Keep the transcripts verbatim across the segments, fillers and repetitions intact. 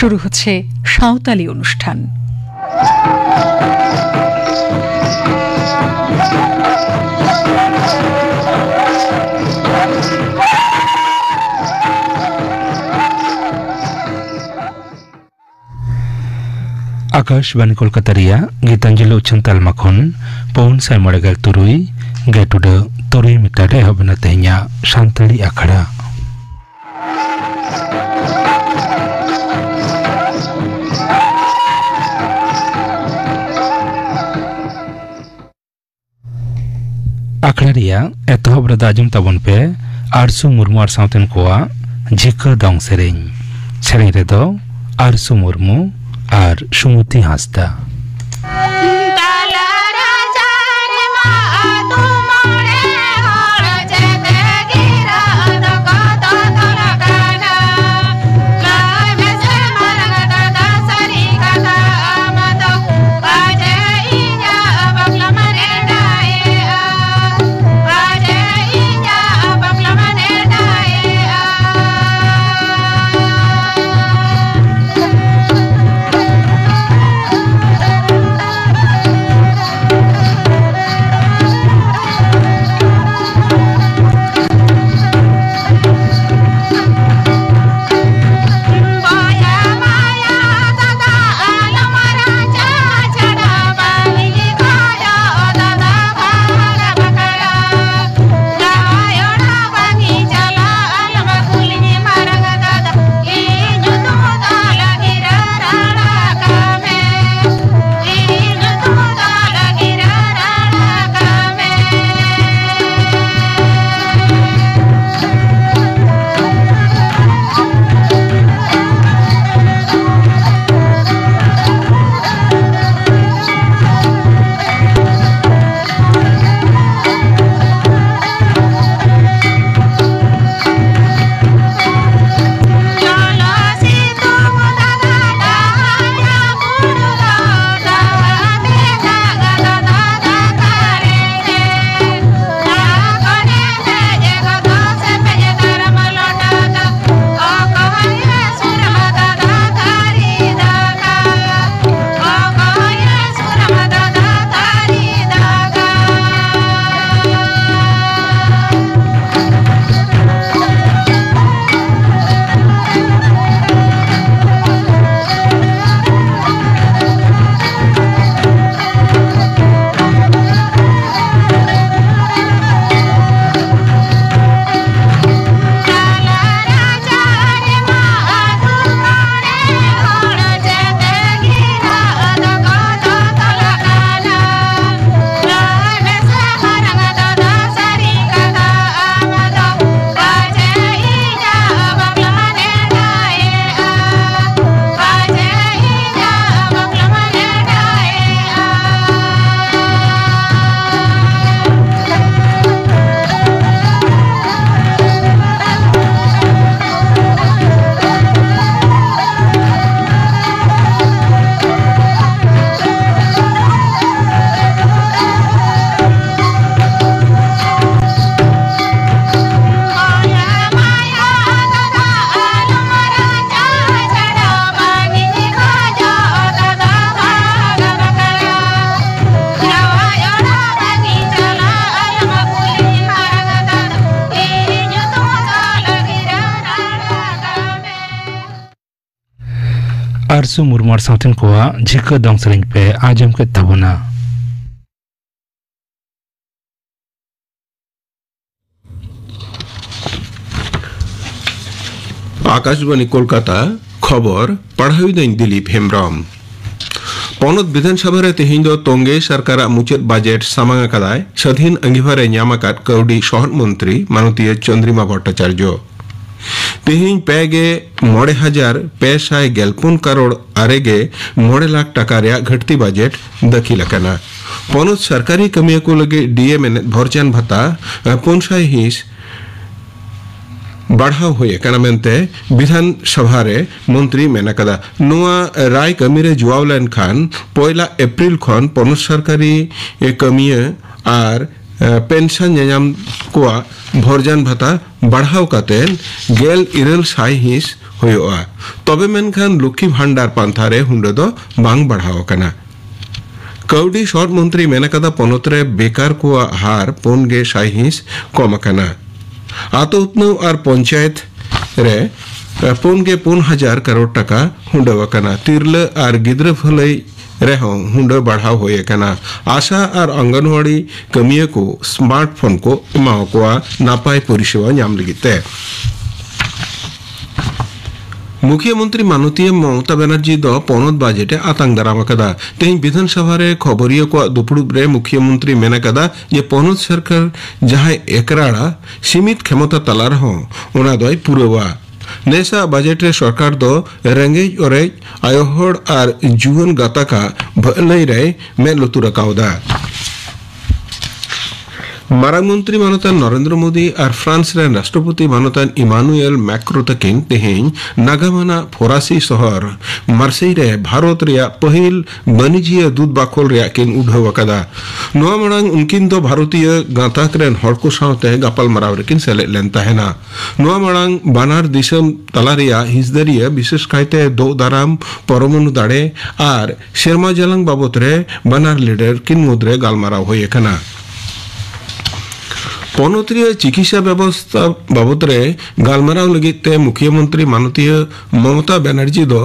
শুরু হচ্ছে সাঁওতালি অনুষ্ঠান। ᱟᱠᱟᱥᱵᱟᱱᱤ ᱠᱳᱞᱠᱟᱛᱟ ᱨᱮᱭᱟᱜ ᱜᱤᱛᱟᱧᱡᱚᱞᱤ ᱩᱪᱷᱟᱹᱱ ᱛᱟᱞᱢᱟ ᱠᱷᱚᱱ ᱯᱩᱱ ᱥᱟᱭ ᱢᱚᱬᱮ ᱜᱮᱞ ᱛᱩᱨᱩᱭ ᱜᱮᱴᱩᱰᱟᱹ ᱛᱩᱨᱩᱭ ᱢᱤᱴᱟᱨ ᱨᱮ ᱮᱦᱚᱵ ᱮᱱᱟ ᱛᱮᱦᱮᱧᱟᱜ ᱥᱟᱱᱛᱟᱲᱤ ᱟᱠᱷᱲᱟ᱾ ᱟᱠᱷᱲᱟ ᱨᱮᱭᱟᱜ ᱮᱛᱚᱦᱚᱵ ᱨᱮᱫᱚ ᱟᱸᱡᱚᱢ ᱛᱟᱵᱚᱱ ᱯᱮ ᱟᱨᱥᱩ ᱢᱩᱨᱢᱩ ᱟᱨ ᱥᱟᱶᱛᱮᱱ ᱠᱚᱣᱟᱜ ᱡᱷᱤᱠᱟᱹ ᱫᱚᱝ ᱥᱮᱨᱮᱧ᱾ ᱥᱮᱨᱮᱧ ᱨᱮᱫᱚ ᱟᱨᱥᱩ ᱢᱩᱨᱢᱩ ᱟᱨ ᱥᱩᱢᱚᱛᱤ ᱦᱟᱸᱥᱫᱟ᱾ ᱟᱨᱥᱩ ᱢᱩᱨᱢᱩ ᱟᱨ ᱥᱟᱶᱛᱮᱱ ᱠᱚᱣᱟᱜ ᱡᱷᱤᱠᱟᱹ ᱫᱚᱝ ᱥᱮᱨᱮᱧ ᱯᱮ ᱟᱸᱡᱚᱢ ᱠᱮᱫ ᱛᱟᱵᱚᱱᱟ᱾ ᱟᱠᱟᱥᱵᱟᱬᱤ ᱠᱳᱞᱠᱟᱛᱟ, ᱠᱷᱚᱵᱚᱨ ᱯᱟᱲᱦᱟᱣᱤᱫᱟᱹᱧ ᱫᱤᱞᱤᱯ ᱦᱮᱢᱵᱽᱨᱚᱢ᱾ ᱯᱚᱱᱚᱛ ᱵᱤᱫᱷᱟᱱ ᱥᱚᱵᱷᱟ ᱨᱮ ᱛᱮᱦᱮᱧ ᱫᱚ ᱛᱚᱝᱜᱮ ᱥᱚᱨᱠᱟᱨᱟᱜ ᱢᱩᱪᱟᱹᱫ ᱵᱟᱡᱮᱴ ᱥᱟᱢᱟᱝ ᱟᱠᱟᱫᱟᱭ ᱥᱟᱹᱫᱷᱤᱱ ᱟᱸᱜᱤᱵᱷᱟᱨ ᱮ ᱧᱟᱢ ᱟᱠᱟᱫ ᱠᱟᱹᱣᱰᱤ ᱥᱚᱦᱚᱫ ᱢᱚᱱᱛᱨᱤ ᱢᱟᱱᱚᱛᱤᱭᱟᱹ ᱪᱚᱱᱫᱽᱨᱤᱢᱟ ᱵᱷᱚᱴᱴᱟᱪᱟᱨᱡᱚ᱾ ᱛᱮᱦᱮᱧ ᱯᱮ ᱜᱮ ᱢᱚᱬᱮ ᱦᱟᱡᱟᱨ ᱯᱮ ᱥᱟᱭ ᱜᱮᱞ ᱯᱩᱱ ᱠᱟᱨᱳᱲ ᱟᱨᱮ ᱜᱮ ᱢᱚᱬᱮ ᱞᱟᱠᱷ ᱴᱟᱠᱟ ᱨᱮᱭᱟᱜ ᱜᱷᱟᱹᱴᱛᱤ ᱵᱟᱡᱮᱴ ᱫᱟᱹᱠᱷᱤᱞ ᱟᱠᱟᱱᱟ᱾ ᱯᱚᱱᱚᱛ ᱥᱚᱨᱠᱟᱨᱤ ᱠᱟᱹᱢᱤᱭᱟᱹ ᱠᱚ ᱞᱟᱹᱜᱤᱫ ᱰᱤ ᱮ ᱢᱮᱱᱮᱫ ᱵᱷᱚᱨᱡᱟᱱ ᱵᱷᱟᱛᱟ, ᱮ, ᱯᱩᱱ ᱥᱟᱭ ᱦᱤᱸᱥ ᱵᱟᱲᱦᱟᱣ ᱦᱩᱭ ᱟᱠᱟᱱᱟ ᱢᱮᱱᱛᱮ ᱵᱤᱫᱷᱟᱱ ᱥᱚᱵᱷᱟ ᱨᱮ ᱢᱚᱱᱛᱨᱤ ᱢᱮᱱ ᱟᱠᱟᱫᱟ᱾ ᱱᱚᱣᱟ ᱨᱟᱭ ᱠᱟᱹᱢᱤ ᱨᱮ ᱡᱩᱣᱟᱣ ᱞᱮᱱᱠᱷᱟᱱ ᱯᱚᱭᱞᱟ ᱮᱯᱨᱤᱞ ᱠᱷᱚᱱ ᱯᱚᱱᱚᱛ ᱥᱚᱨᱠᱟᱨᱤ, ᱮ, ᱠᱟᱹᱢᱤᱭᱟᱹ ᱟᱨ, ᱮ, ᱯᱮᱱᱥᱚᱱ ᱧᱟᱧᱟᱢ ᱠᱚᱣᱟᱜ ᱵᱷᱚᱨᱡᱟᱱ ᱵᱷᱟᱛᱟ ᱵᱟᱲᱦᱟᱣ ᱠᱟᱛᱮ ᱜᱮᱞ ᱤᱨᱟᱹᱞ ᱥᱟᱭ ᱦᱤᱸᱥ ᱦᱩᱭᱩᱜᱼᱟ᱾ ᱛᱚᱵᱮ ᱢᱮᱱᱠᱷᱟᱱ ᱞᱚᱠᱠᱷᱤ ᱵᱷᱟᱱᱰᱟᱨ ᱯᱟᱱᱛᱷᱟ ᱨᱮ ᱦᱩᱸᱰᱟᱹ ᱫᱚ ᱵᱟᱝ ᱵᱟᱲᱦᱟᱣ ᱟᱠᱟᱱᱟ᱾ ᱠᱟᱹᱣᱰᱤ ᱥᱚᱦᱚᱫ ᱢᱚᱱᱛᱨᱤ ᱢᱮᱱ ᱟᱠᱟᱫᱟ, ᱯᱚᱱᱚᱛ ᱨᱮ ᱵᱮᱠᱟᱨ ᱠᱚᱣᱟᱜ ᱦᱟᱨ ᱯᱩᱱ ᱜᱮ ᱥᱟᱭ ᱦᱤᱸᱥ ᱠᱚᱢ ᱟᱠᱟᱱᱟ᱾ ᱟᱛᱳ ᱩᱛᱱᱟᱹᱣ ᱟᱨ ᱯᱚᱧᱪᱟᱭᱮᱛ ᱨᱮ ᱯᱩᱱ ᱜᱮ ᱯᱩᱱ ᱦᱟᱡᱟᱨ ᱠᱟᱨᱳᱲ ᱴᱟᱠᱟ ᱦᱩᱸᱰᱟᱹᱣ ᱟᱠᱟᱱᱟ᱾ ᱛᱤᱨᱞᱟᱹ ᱟᱨ ᱜᱤᱫᱽᱨᱟᱹ ᱵᱷᱟᱹᱞᱟᱹᱭ ᱨᱮᱦᱚᱸ ᱦᱩᱸᱰᱟᱹ ᱵᱟᱲᱦᱟᱣ ᱦᱩᱭ ᱟᱠᱟᱱᱟ᱾ ᱟᱥᱟ ᱟᱨ ᱚᱝᱜᱚᱱᱣᱟᱲᱤ ᱠᱟᱹᱢᱤᱭᱟᱹ ᱠᱚ ᱥᱢᱟᱨᱴ ᱯᱷᱳᱱ ᱠᱚ ᱮᱢᱟᱣᱟᱠᱚᱣᱟ ᱱᱟᱯᱟᱭ ᱯᱚᱨᱤᱥᱮᱵᱟ ᱧᱟᱢ ᱞᱟᱹᱜᱤᱫ ᱛᱮ᱾ ᱢᱩᱠᱷᱭᱟᱹ ᱢᱚᱱᱛᱨᱤ ᱢᱟᱱᱚᱛᱤᱭᱟᱹ ᱢᱚᱢᱚᱛᱟ ᱵᱟᱱᱟᱨᱡᱤ ᱫᱚ ᱯᱚᱱᱚᱛ ᱵᱟᱡᱮᱴ ᱮ ᱟᱛᱟᱝ ᱫᱟᱨᱟᱢ ᱟᱠᱟᱫᱟ᱾ ᱛᱮᱦᱮᱧ ᱵᱤᱫᱷᱟᱱ ᱥᱚᱵᱷᱟ ᱨᱮ ᱠᱷᱚᱵᱚᱨᱤᱭᱟᱹ ᱠᱚᱣᱟᱜ ᱫᱩᱯᱲᱩᱵ ᱨᱮ ᱢᱩᱠᱷᱭᱟᱹ ᱢᱚᱱᱛᱨᱤ ᱢᱮᱱ ᱟᱠᱟᱫᱟ ᱡᱮ ᱯᱚᱱᱚᱛ ᱥᱚᱨᱠᱟᱨ ᱡᱟᱦᱟᱸᱭ ᱮᱠᱨᱟᱲᱟ ᱥᱤᱢᱤᱛ ᱠᱷᱮᱢᱚᱛᱟ ᱛᱟᱞᱟ ᱨᱮᱦᱚᱸ ᱚᱱᱟ ᱫᱚᱭ ᱯᱩᱨᱟᱹᱣᱟ᱾ ᱱᱮᱥᱟᱜ ᱵᱟᱡᱮᱴ ᱨᱮ ᱥᱚᱨᱠᱟᱨ ᱫᱚ ᱨᱮᱸᱜᱮᱡ ᱚᱨᱮᱡ, ᱟᱭᱳ ᱦᱚᱲ ᱟᱨ ᱡᱩᱣᱟᱹᱱ ᱜᱟᱛᱟᱠᱟᱜ ᱵᱷᱟᱹᱞᱟᱹᱭ ᱨᱮᱭ ᱢᱮᱫ ᱞᱩᱛᱩᱨ ᱟᱠᱟᱣᱫᱟ᱾ ᱢᱟᱨᱟᱝ ᱢᱚᱱᱛᱨᱤ ᱢᱟᱱᱚᱛᱟᱱ ᱱᱚᱨᱮᱱᱫᱨᱚ ᱢᱳᱫᱤ ᱟᱨ ᱯᱷᱨᱟᱱᱥ ᱨᱮᱱ ᱨᱟᱥᱴᱨᱚᱯᱚᱛᱤ ᱢᱟᱱᱚᱛᱟᱱ ᱤᱢᱟᱱᱩᱭᱮᱞ ᱢᱮᱠᱨᱳ ᱛᱟᱹᱠᱤᱱ ᱛᱮᱦᱮᱧ ᱱᱟᱜᱟᱢ ᱟᱱᱟᱜ ᱯᱷᱚᱨᱟᱥᱤ ᱥᱚᱦᱚᱨ ᱢᱟᱨᱥᱮᱭ ᱨᱮ ᱵᱷᱟᱨᱚᱛ ᱨᱮᱭᱟᱜ ᱯᱟᱹᱦᱤᱞ ᱵᱟᱹᱱᱤᱡᱤᱭᱟᱹ ᱫᱩᱛ ᱵᱟᱠᱷᱳᱞ ᱨᱮᱭᱟᱜ ᱠᱤᱱ ᱩᱰᱷᱟᱹᱣ ᱟᱠᱟᱫᱟ᱾ ᱱᱚᱣᱟ ᱢᱟᱲᱟᱝ ᱩᱱᱠᱤᱱ ᱫᱚ ᱵᱷᱟᱨᱚᱛᱤᱭᱟᱹ ᱜᱟᱸᱛᱟᱠ ᱨᱮᱱ ᱦᱚᱲ ᱠᱚ ᱥᱟᱶᱛᱮ ᱜᱟᱯᱟᱞᱢᱟᱨᱟᱣ ᱨᱮᱠᱤᱱ ᱥᱮᱞᱮᱫ ᱞᱮᱱ ᱛᱟᱦᱮᱱᱟ᱾ ᱱᱚᱣᱟ ᱢᱟᱲᱟᱝ ᱵᱟᱱᱟᱨ ᱫᱤᱥᱚᱢ ᱛᱟᱞᱟ ᱨᱮᱭᱟᱜ ᱦᱤᱸᱥᱫᱟᱹᱨᱤᱭᱟᱹ, ᱵᱤᱥᱮᱥ ᱠᱟᱭᱛᱮ ᱫᱳᱜ ᱫᱟᱨᱟᱢ, ᱯᱚᱨᱚᱢᱟᱱᱩ ᱫᱟᱲᱮ ᱟᱨ ᱥᱮᱨᱢᱟ ᱡᱟᱞᱟᱝ ᱵᱟᱵᱚᱛ ᱨᱮ ᱵᱟᱱᱟᱨ ᱞᱤᱰᱟᱨ ᱠᱤᱱ ᱢᱩᱫᱽᱨᱮ ᱜᱟᱞᱢᱟᱨᱟᱣ ᱦᱩᱭ ᱟᱠᱟᱱᱟ᱾ ᱯᱚᱱᱚᱛ ᱨᱮᱭᱟᱜ ᱪᱤᱠᱤᱛᱥᱟ ᱵᱮᱵᱚᱥᱛᱷᱟ ᱵᱟᱵᱚᱛ ᱨᱮ ᱜᱟᱞᱢᱟᱨᱟᱣ ᱞᱟᱹᱜᱤᱫ ᱛᱮ ᱢᱩᱠᱷᱭᱟᱹ ᱢᱚᱱᱛᱨᱤ ᱢᱟᱱᱚᱛᱤᱭᱟᱹ ᱢᱚᱢᱚᱛᱟ ᱵᱟᱱᱟᱨᱡᱤ ᱫᱚ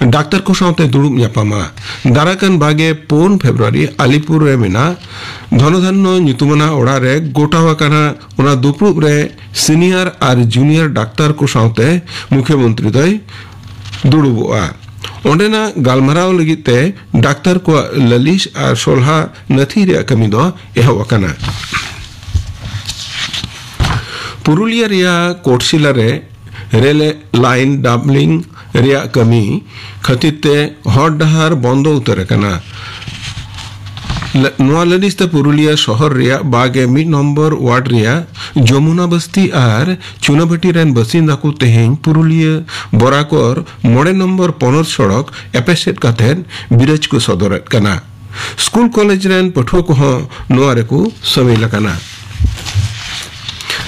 ᱰᱟᱠᱛᱟᱨ ᱠᱚ ᱥᱟᱶᱛᱮ ᱫᱩᱲᱩᱵ ᱧᱟᱯᱟᱢᱟ᱾ ᱫᱟᱨᱟᱠᱟᱱ ᱵᱟᱜᱮ ᱯᱩᱱ ᱯᱷᱮᱵᱽᱨᱩᱣᱟᱨᱤ ᱟᱞᱤᱯᱩᱨ ᱨᱮ ᱢᱮᱱᱟᱜ ᱫᱷᱚᱱᱚᱫᱷᱟᱱᱱᱚ ᱧᱩᱛᱩᱢᱟᱱᱟᱜ ᱚᱲᱟᱜ ᱨᱮ ᱜᱚᱴᱟᱣ ᱟᱠᱟᱱᱟ᱾ ᱚᱱᱟ ᱫᱩᱯᱲᱩᱵ ᱨᱮ ᱥᱤᱱᱤᱭᱟᱨ ᱟᱨ ᱡᱩᱱᱤᱭᱟᱨ ᱰᱟᱠᱛᱟᱨ ᱠᱚ ᱥᱟᱶᱛᱮ ᱢᱩᱠᱷᱭᱚᱢᱚᱱᱛᱨᱤ ᱫᱚᱭ ᱫᱩᱲᱩᱵᱚᱜᱼᱟ᱾ ᱚᱸᱰᱮᱱᱟᱜ ᱜᱟᱞᱢᱟᱨᱟᱣ ᱞᱟᱹᱜᱤᱫ ᱛᱮ ᱰᱟᱠᱛᱟᱨ ᱠᱚᱣᱟᱜ ᱞᱟᱹᱞᱤᱥ ᱟᱨ ᱥᱚᱞᱦᱟ ᱱᱟᱹᱛᱷᱤ ᱨᱮᱭᱟᱜ ᱠᱟᱹᱢᱤ ᱫᱚ ᱮᱦᱚᱵ ᱟᱠᱟᱱᱟ᱾ ᱯᱩᱨᱩᱞᱤᱭᱟᱹ ᱨᱮᱭᱟᱜ ᱠᱳᱴᱥᱤᱞᱟ ᱨᱮ ᱨᱮᱞ ᱞᱟᱭᱤᱱ ᱰᱟᱵᱞᱤᱝ ᱨᱮᱭᱟᱜ ᱠᱟᱹᱢᱤ ᱠᱷᱟᱹᱛᱤᱨ ᱛᱮ ᱦᱚᱨ ᱰᱟᱦᱟᱨ ᱵᱚᱱᱫᱚ ᱩᱛᱟᱹᱨ ᱟᱠᱟᱱᱟ᱾ ᱞᱟ-, ᱱᱚᱣᱟ ᱞᱟᱹᱞᱤᱥ ᱛᱮ ᱯᱩᱨᱩᱞᱤᱭᱟᱹ ᱥᱚᱦᱚᱨ ᱨᱮᱭᱟᱜ ᱵᱟᱜᱮ ᱢᱤᱫ ᱱᱚᱢᱵᱚᱨ ᱣᱟᱨᱰ ᱨᱮᱭᱟᱜ ᱡᱚᱢᱩᱱᱟ ᱵᱟᱥᱛᱤ ᱟᱨ ᱪᱩᱱᱟᱵᱷᱟᱴᱤ ᱨᱮᱱ ᱵᱟᱥᱤᱱᱫᱟ ᱠᱚ ᱛᱮᱦᱮᱧ ᱯᱩᱨᱩᱞᱤᱭᱟᱹ ᱵᱚᱨᱟᱠᱚᱨ ᱢᱚᱬᱮ ᱱᱚᱢᱵᱚᱨ ᱯᱚᱱᱚᱛ ᱥᱚᱲᱚᱠ ᱮᱯᱮᱥᱮᱫ ᱠᱟᱛᱮ ᱵᱤᱨᱟᱹᱡᱽ ᱠᱚ ᱥᱚᱫᱚᱨᱮᱫ ᱠᱟᱱᱟ᱾ ᱥᱠᱩᱞ ᱠᱚᱞᱮᱡᱽ ᱨᱮᱱ ᱯᱟᱹᱴᱷᱩᱣᱟᱹ ᱠᱚᱦᱚᱸ ᱱᱚᱣᱟ ᱨᱮᱠᱚ ᱥᱟᱹᱢᱤᱞ ᱟᱠᱟᱱᱟ᱾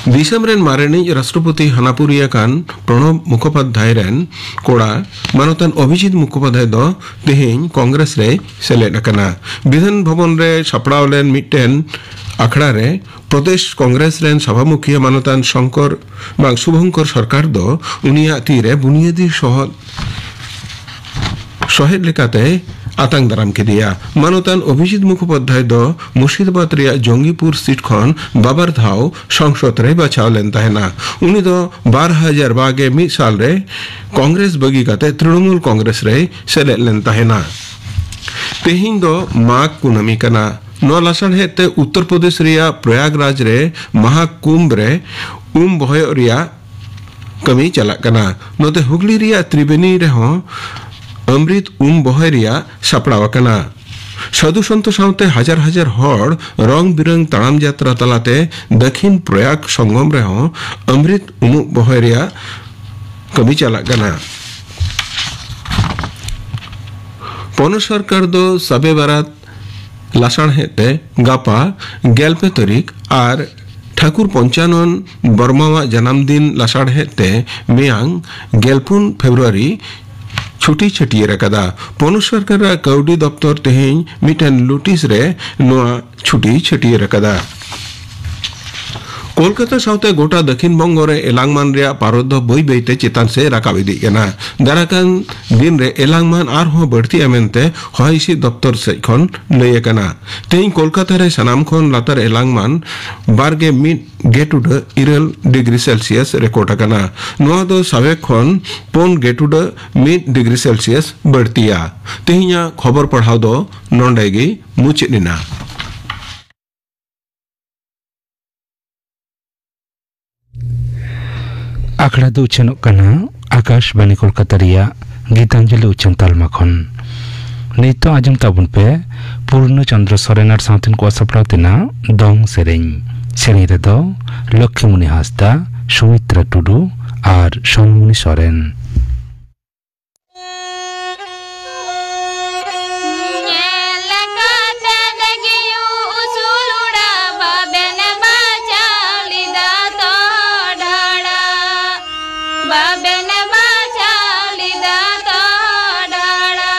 ᱫᱤᱥᱚᱢ ᱨᱮᱱ ᱢᱟᱨᱮᱱᱤᱡ ᱨᱟᱥᱴᱨᱚᱯᱚᱛᱤ ᱦᱟᱱᱟᱯᱩᱨᱤᱭᱟᱹ ᱠᱟᱱ ᱯᱨᱚᱬᱚᱵᱽ ᱢᱩᱠᱷᱳᱯᱟᱫᱽᱫᱷᱟᱭ ᱨᱮᱱ ᱠᱚᱲᱟ ᱢᱟᱱᱚᱛᱟᱱ ᱚᱵᱷᱤᱡᱤᱛ ᱢᱩᱠᱷᱳᱯᱟᱫᱽᱫᱷᱟᱭ ᱫᱚ ᱛᱮᱦᱮᱧ ᱠᱚᱝᱜᱨᱮᱥ ᱨᱮᱭ ᱥᱮᱞᱮᱫ ᱟᱠᱟᱱᱟ᱾ ᱵᱤᱫᱷᱟᱱ ᱵᱷᱚᱵᱚᱱ ᱨᱮ ᱥᱟᱯᱲᱟᱣ ᱞᱮᱱ ᱢᱤᱫᱴᱮᱱ ᱟᱠᱷᱲᱟ ᱨᱮ ᱯᱨᱚᱫᱮᱥ ᱠᱚᱝᱜᱨᱮᱥ ᱨᱮᱱ ᱥᱚᱵᱷᱟᱢᱩᱠᱷᱤᱭᱟᱹ ᱢᱟᱱᱚᱛᱟᱱ ᱥᱚᱝᱠᱚᱨ ᱵᱟᱝ ᱥᱩᱵᱷᱚᱝᱠᱚᱨ ᱥᱚᱨᱠᱟᱨ ᱫᱚ ᱩᱱᱤᱭᱟᱜ ᱛᱤᱨᱮ ᱵᱩᱱᱤᱭᱟᱹᱫᱤ ᱥᱚᱦᱚᱫ ᱥᱚᱦᱮᱫ ᱞᱮᱠᱟᱛᱮ ᱟᱛᱟᱝ ᱫᱟᱨᱟᱢ ᱠᱮᱫᱮᱭᱟ᱾ ᱢᱟᱱᱚᱛᱟᱱ ᱚᱵᱷᱤᱡᱤᱛ ᱢᱩᱠᱷᱳᱯᱟᱫᱽᱫᱷᱟᱭ ᱫᱚ ᱢᱩᱨᱥᱤᱫᱟᱵᱟᱫᱽ ᱨᱮᱭᱟᱜ ᱡᱚᱝᱜᱤᱯᱩᱨ ᱥᱤᱴ ᱠᱷᱚᱱ ᱵᱟᱵᱟᱨ ᱫᱷᱟᱣ ᱥᱚᱝᱥᱚᱫ ᱨᱮᱭ ᱵᱟᱪᱷᱟᱣ ᱞᱮᱱ ᱛᱟᱦᱮᱱᱟ᱾ ᱩᱱᱤ ᱫᱚ ᱵᱟᱨ ᱦᱟᱡᱟᱨ ᱵᱟᱜᱮ ᱢᱤᱫ ᱥᱟᱞ ᱨᱮ ᱠᱚᱝᱜᱨᱮᱥ ᱵᱟᱹᱜᱤ ᱠᱟᱛᱮ ᱛᱨᱤᱬᱚᱢᱩᱞ ᱠᱚᱝᱜᱨᱮᱥ ᱨᱮᱭ ᱥᱮᱞᱮᱫ ᱞᱮᱱ ᱛᱟᱦᱮᱱᱟ᱾ ᱛᱮᱦᱮᱧ ᱫᱚ ᱢᱟᱜᱽ ᱠᱩᱱᱟᱹᱢᱤ ᱠᱟᱱᱟ᱾ ᱱᱚᱣᱟ ᱞᱟᱥᱟᱲᱦᱮᱫ ᱛᱮ ᱩᱛᱛᱚᱨ ᱯᱨᱚᱫᱮᱥ ᱨᱮᱭᱟᱜ ᱯᱨᱚᱭᱟᱜᱽᱨᱟᱡᱽ ᱨᱮ ᱢᱟᱦᱟ ᱠᱩᱢᱵᱷ ᱨᱮ ᱩᱢ ᱵᱚᱦᱚᱭᱚᱜ ᱨᱮᱭᱟᱜ ᱠᱟᱹᱢᱤ ᱪᱟᱞᱟᱜ ᱠᱟᱱᱟ᱾ ᱱᱚᱛᱮ ᱦᱩᱜᱽᱞᱤ ᱨᱮᱭᱟᱜ ᱛᱨᱤᱵᱮᱱᱤ ᱨᱮᱦᱚᱸ ᱚᱢᱨᱤᱛ ᱩᱢ ᱵᱚᱦᱚᱭ ᱨᱮᱭᱟᱜ ᱥᱟᱯᱲᱟᱣ ᱟᱠᱟᱱᱟ᱾ ᱥᱟᱹᱫᱷᱩ ᱥᱚᱱᱛᱚ ᱥᱟᱶᱛᱮ ᱦᱟᱡᱟᱨ ᱦᱟᱡᱟᱨ ᱦᱚᱲ ᱨᱚᱝ ᱵᱤᱨᱟᱹᱝ ᱛᱟᱲᱟᱢ ᱡᱟᱛᱨᱟ ᱛᱟᱞᱟᱛᱮ ᱫᱟᱹᱠᱷᱤᱱ ᱯᱨᱚᱭᱟᱜᱽ ᱥᱚᱝᱜᱚᱢ ᱨᱮᱦᱚᱸ ᱚᱢᱨᱤᱛ ᱩᱢᱩᱜ ᱵᱚᱦᱚᱭ ᱨᱮᱭᱟᱜ ᱠᱟᱹᱢᱤ ᱪᱟᱞᱟᱜ ᱠᱟᱱᱟ᱾ ᱯᱚᱱᱚᱛ ᱥᱚᱨᱠᱟᱨ ᱫᱚ ᱥᱟᱵᱮ ᱵᱟᱨᱟᱛ ᱞᱟᱥᱟᱲᱦᱮᱫ ᱛᱮ ᱜᱟᱯᱟ ᱜᱮᱞ ᱯᱮ ᱛᱟᱹᱨᱤᱠᱷ ᱟᱨ ᱴᱷᱟᱹᱠᱩᱨ ᱯᱚᱧᱪᱟᱱᱚᱱ ᱵᱚᱨᱢᱟᱣᱟᱜ ᱡᱟᱱᱟᱢ ᱫᱤᱱ ᱞᱟᱥᱟᱲᱦᱮᱫ ᱛᱮ ᱢᱮᱭᱟᱝ ᱜᱮᱞ ᱯᱩᱱ ᱯᱷᱮᱵᱽᱨᱩᱣᱟᱨᱤ ᱪᱷᱩᱴᱤ ᱪᱷᱟᱹᱴᱭᱟᱹᱨ ᱟᱠᱟᱫᱟ᱾ ᱯᱚᱱᱚᱛ ᱥᱚᱨᱠᱟᱨᱟᱜ ᱠᱟᱹᱣᱰᱤ ᱫᱚᱯᱛᱚᱨ ᱛᱮᱦᱮᱧ ᱢᱤᱫᱴᱮᱱ ᱱᱳᱴᱤᱥ ᱨᱮ ᱱᱚᱣᱟ ᱪᱷᱩᱴᱤ ᱪᱷᱟᱹᱴᱭᱟᱹᱨ ᱟᱠᱟᱫᱟ᱾ ᱠᱳᱞᱠᱟᱛᱟ ᱥᱟᱶᱛᱮ ᱜᱚᱴᱟ ᱫᱟᱹᱠᱷᱤᱱ ᱵᱚᱝᱜᱚ ᱨᱮ ᱮᱞᱟᱝᱢᱟᱱ ᱨᱮᱭᱟᱜ ᱯᱟᱨᱚᱫ ᱫᱚ ᱵᱟᱹᱭ ᱵᱟᱹᱭ ᱛᱮ ᱪᱮᱛᱟᱱ ᱥᱮᱫ ᱨᱟᱠᱟᱵ ᱤᱫᱤᱜ ᱠᱟᱱᱟ᱾ ᱫᱟᱨᱟᱭ ᱠᱟᱱ ᱫᱤᱱ ᱨᱮ ᱮᱞᱟᱝᱢᱟᱱ ᱟᱨᱦᱚᱸ ᱵᱟᱹᱲᱛᱤᱜᱼᱟ ᱢᱮᱱᱛᱮ ᱦᱚᱭ ᱦᱤᱸᱥᱤᱫ ᱫᱚᱯᱛᱚᱨ ᱥᱮᱫ ᱠᱷᱚᱱ ᱞᱟᱹᱭ ᱟᱠᱟᱱᱟ᱾ ᱛᱮᱦᱮᱧ ᱠᱳᱞᱠᱟᱛᱟ ᱨᱮ ᱥᱟᱱᱟᱢ ᱠᱷᱚᱱ ᱞᱟᱛᱟᱨ ᱮᱞᱟᱝᱢᱟᱱ ᱵᱟᱨ ᱜᱮ ᱢᱤᱫ ᱜᱮᱴᱩᱰᱟᱹ ᱤᱨᱟᱹᱞ ᱰᱤᱜᱽᱨᱤ ᱥᱮᱞᱥᱤᱭᱟᱥ ᱨᱮᱠᱚᱨᱰ ᱟᱠᱟᱱᱟ᱾ ᱱᱚᱣᱟ ᱫᱚ ᱥᱟᱵᱮᱠ ᱠᱷᱚᱱ ᱯᱩᱱ ᱜᱮᱴᱩᱰᱟᱹ ᱢᱤᱫ ᱰᱤᱜᱽᱨᱤ ᱥᱮᱞᱥᱤᱭᱟᱥ ᱵᱟᱹᱲᱛᱤᱭᱟ᱾ ᱛᱮᱦᱮᱧᱟᱜ ᱠᱷᱚᱵᱚᱨ ᱯᱟᱲᱦᱟᱣ ᱫᱚ ᱱᱚᱰᱮ ᱜᱮ ᱢᱩᱪᱟᱹᱫ ᱮᱱᱟ᱾ ᱟᱠᱷᱲᱟ ᱫᱚ ᱩᱪᱷᱟᱹᱱᱚᱜ ᱠᱟᱱᱟ ᱟᱠᱟᱥᱵᱟᱱᱤ ᱠᱳᱞᱠᱟᱛᱟ ᱨᱮᱭᱟᱜ ᱜᱤᱛᱟᱧᱡᱚᱞᱤ ᱩᱪᱷᱟᱹᱱ ᱛᱟᱞᱢᱟ ᱠᱷᱚᱱ᱾ ᱱᱤᱛᱚᱜ ᱟᱸᱡᱚᱢ ᱛᱟᱵᱚᱱ ᱯᱮ ᱯᱩᱨᱱᱚ ᱪᱚᱸᱫᱽᱨᱚ ᱥᱚᱨᱮᱱ ᱟᱨ ᱥᱟᱶᱛᱮᱱ ᱠᱚᱣᱟᱜ ᱥᱟᱯᱲᱟᱣ ᱛᱮᱱᱟᱜ ᱫᱚᱝ ᱥᱮᱨᱮᱧ᱾ ᱥᱮᱨᱮᱧ ᱨᱮᱫᱚ ᱞᱚᱠᱠᱷᱤᱢᱩᱱᱤ ᱦᱟᱸᱥᱫᱟ, ᱥᱩᱢᱤᱛᱨᱟ ᱴᱩᱰᱩ ᱟᱨ ᱥᱚᱱᱢᱩᱱᱤ ᱥᱚᱨᱮᱱ᱾ ᱧᱮᱞ ᱠᱟᱛᱮ ᱜᱮᱭᱩ ᱩᱥᱩᱞ ᱩᱰᱟ ᱵᱟᱵᱮᱱ ᱵᱟᱡᱟᱣ ᱞᱮᱫᱟ ᱛᱚ ᱰᱷᱟᱲᱟ, ᱵᱟᱵᱮᱱ ᱵᱟᱡᱟᱣ ᱞᱮᱫᱟ ᱛᱚ ᱰᱷᱟᱲᱟ᱾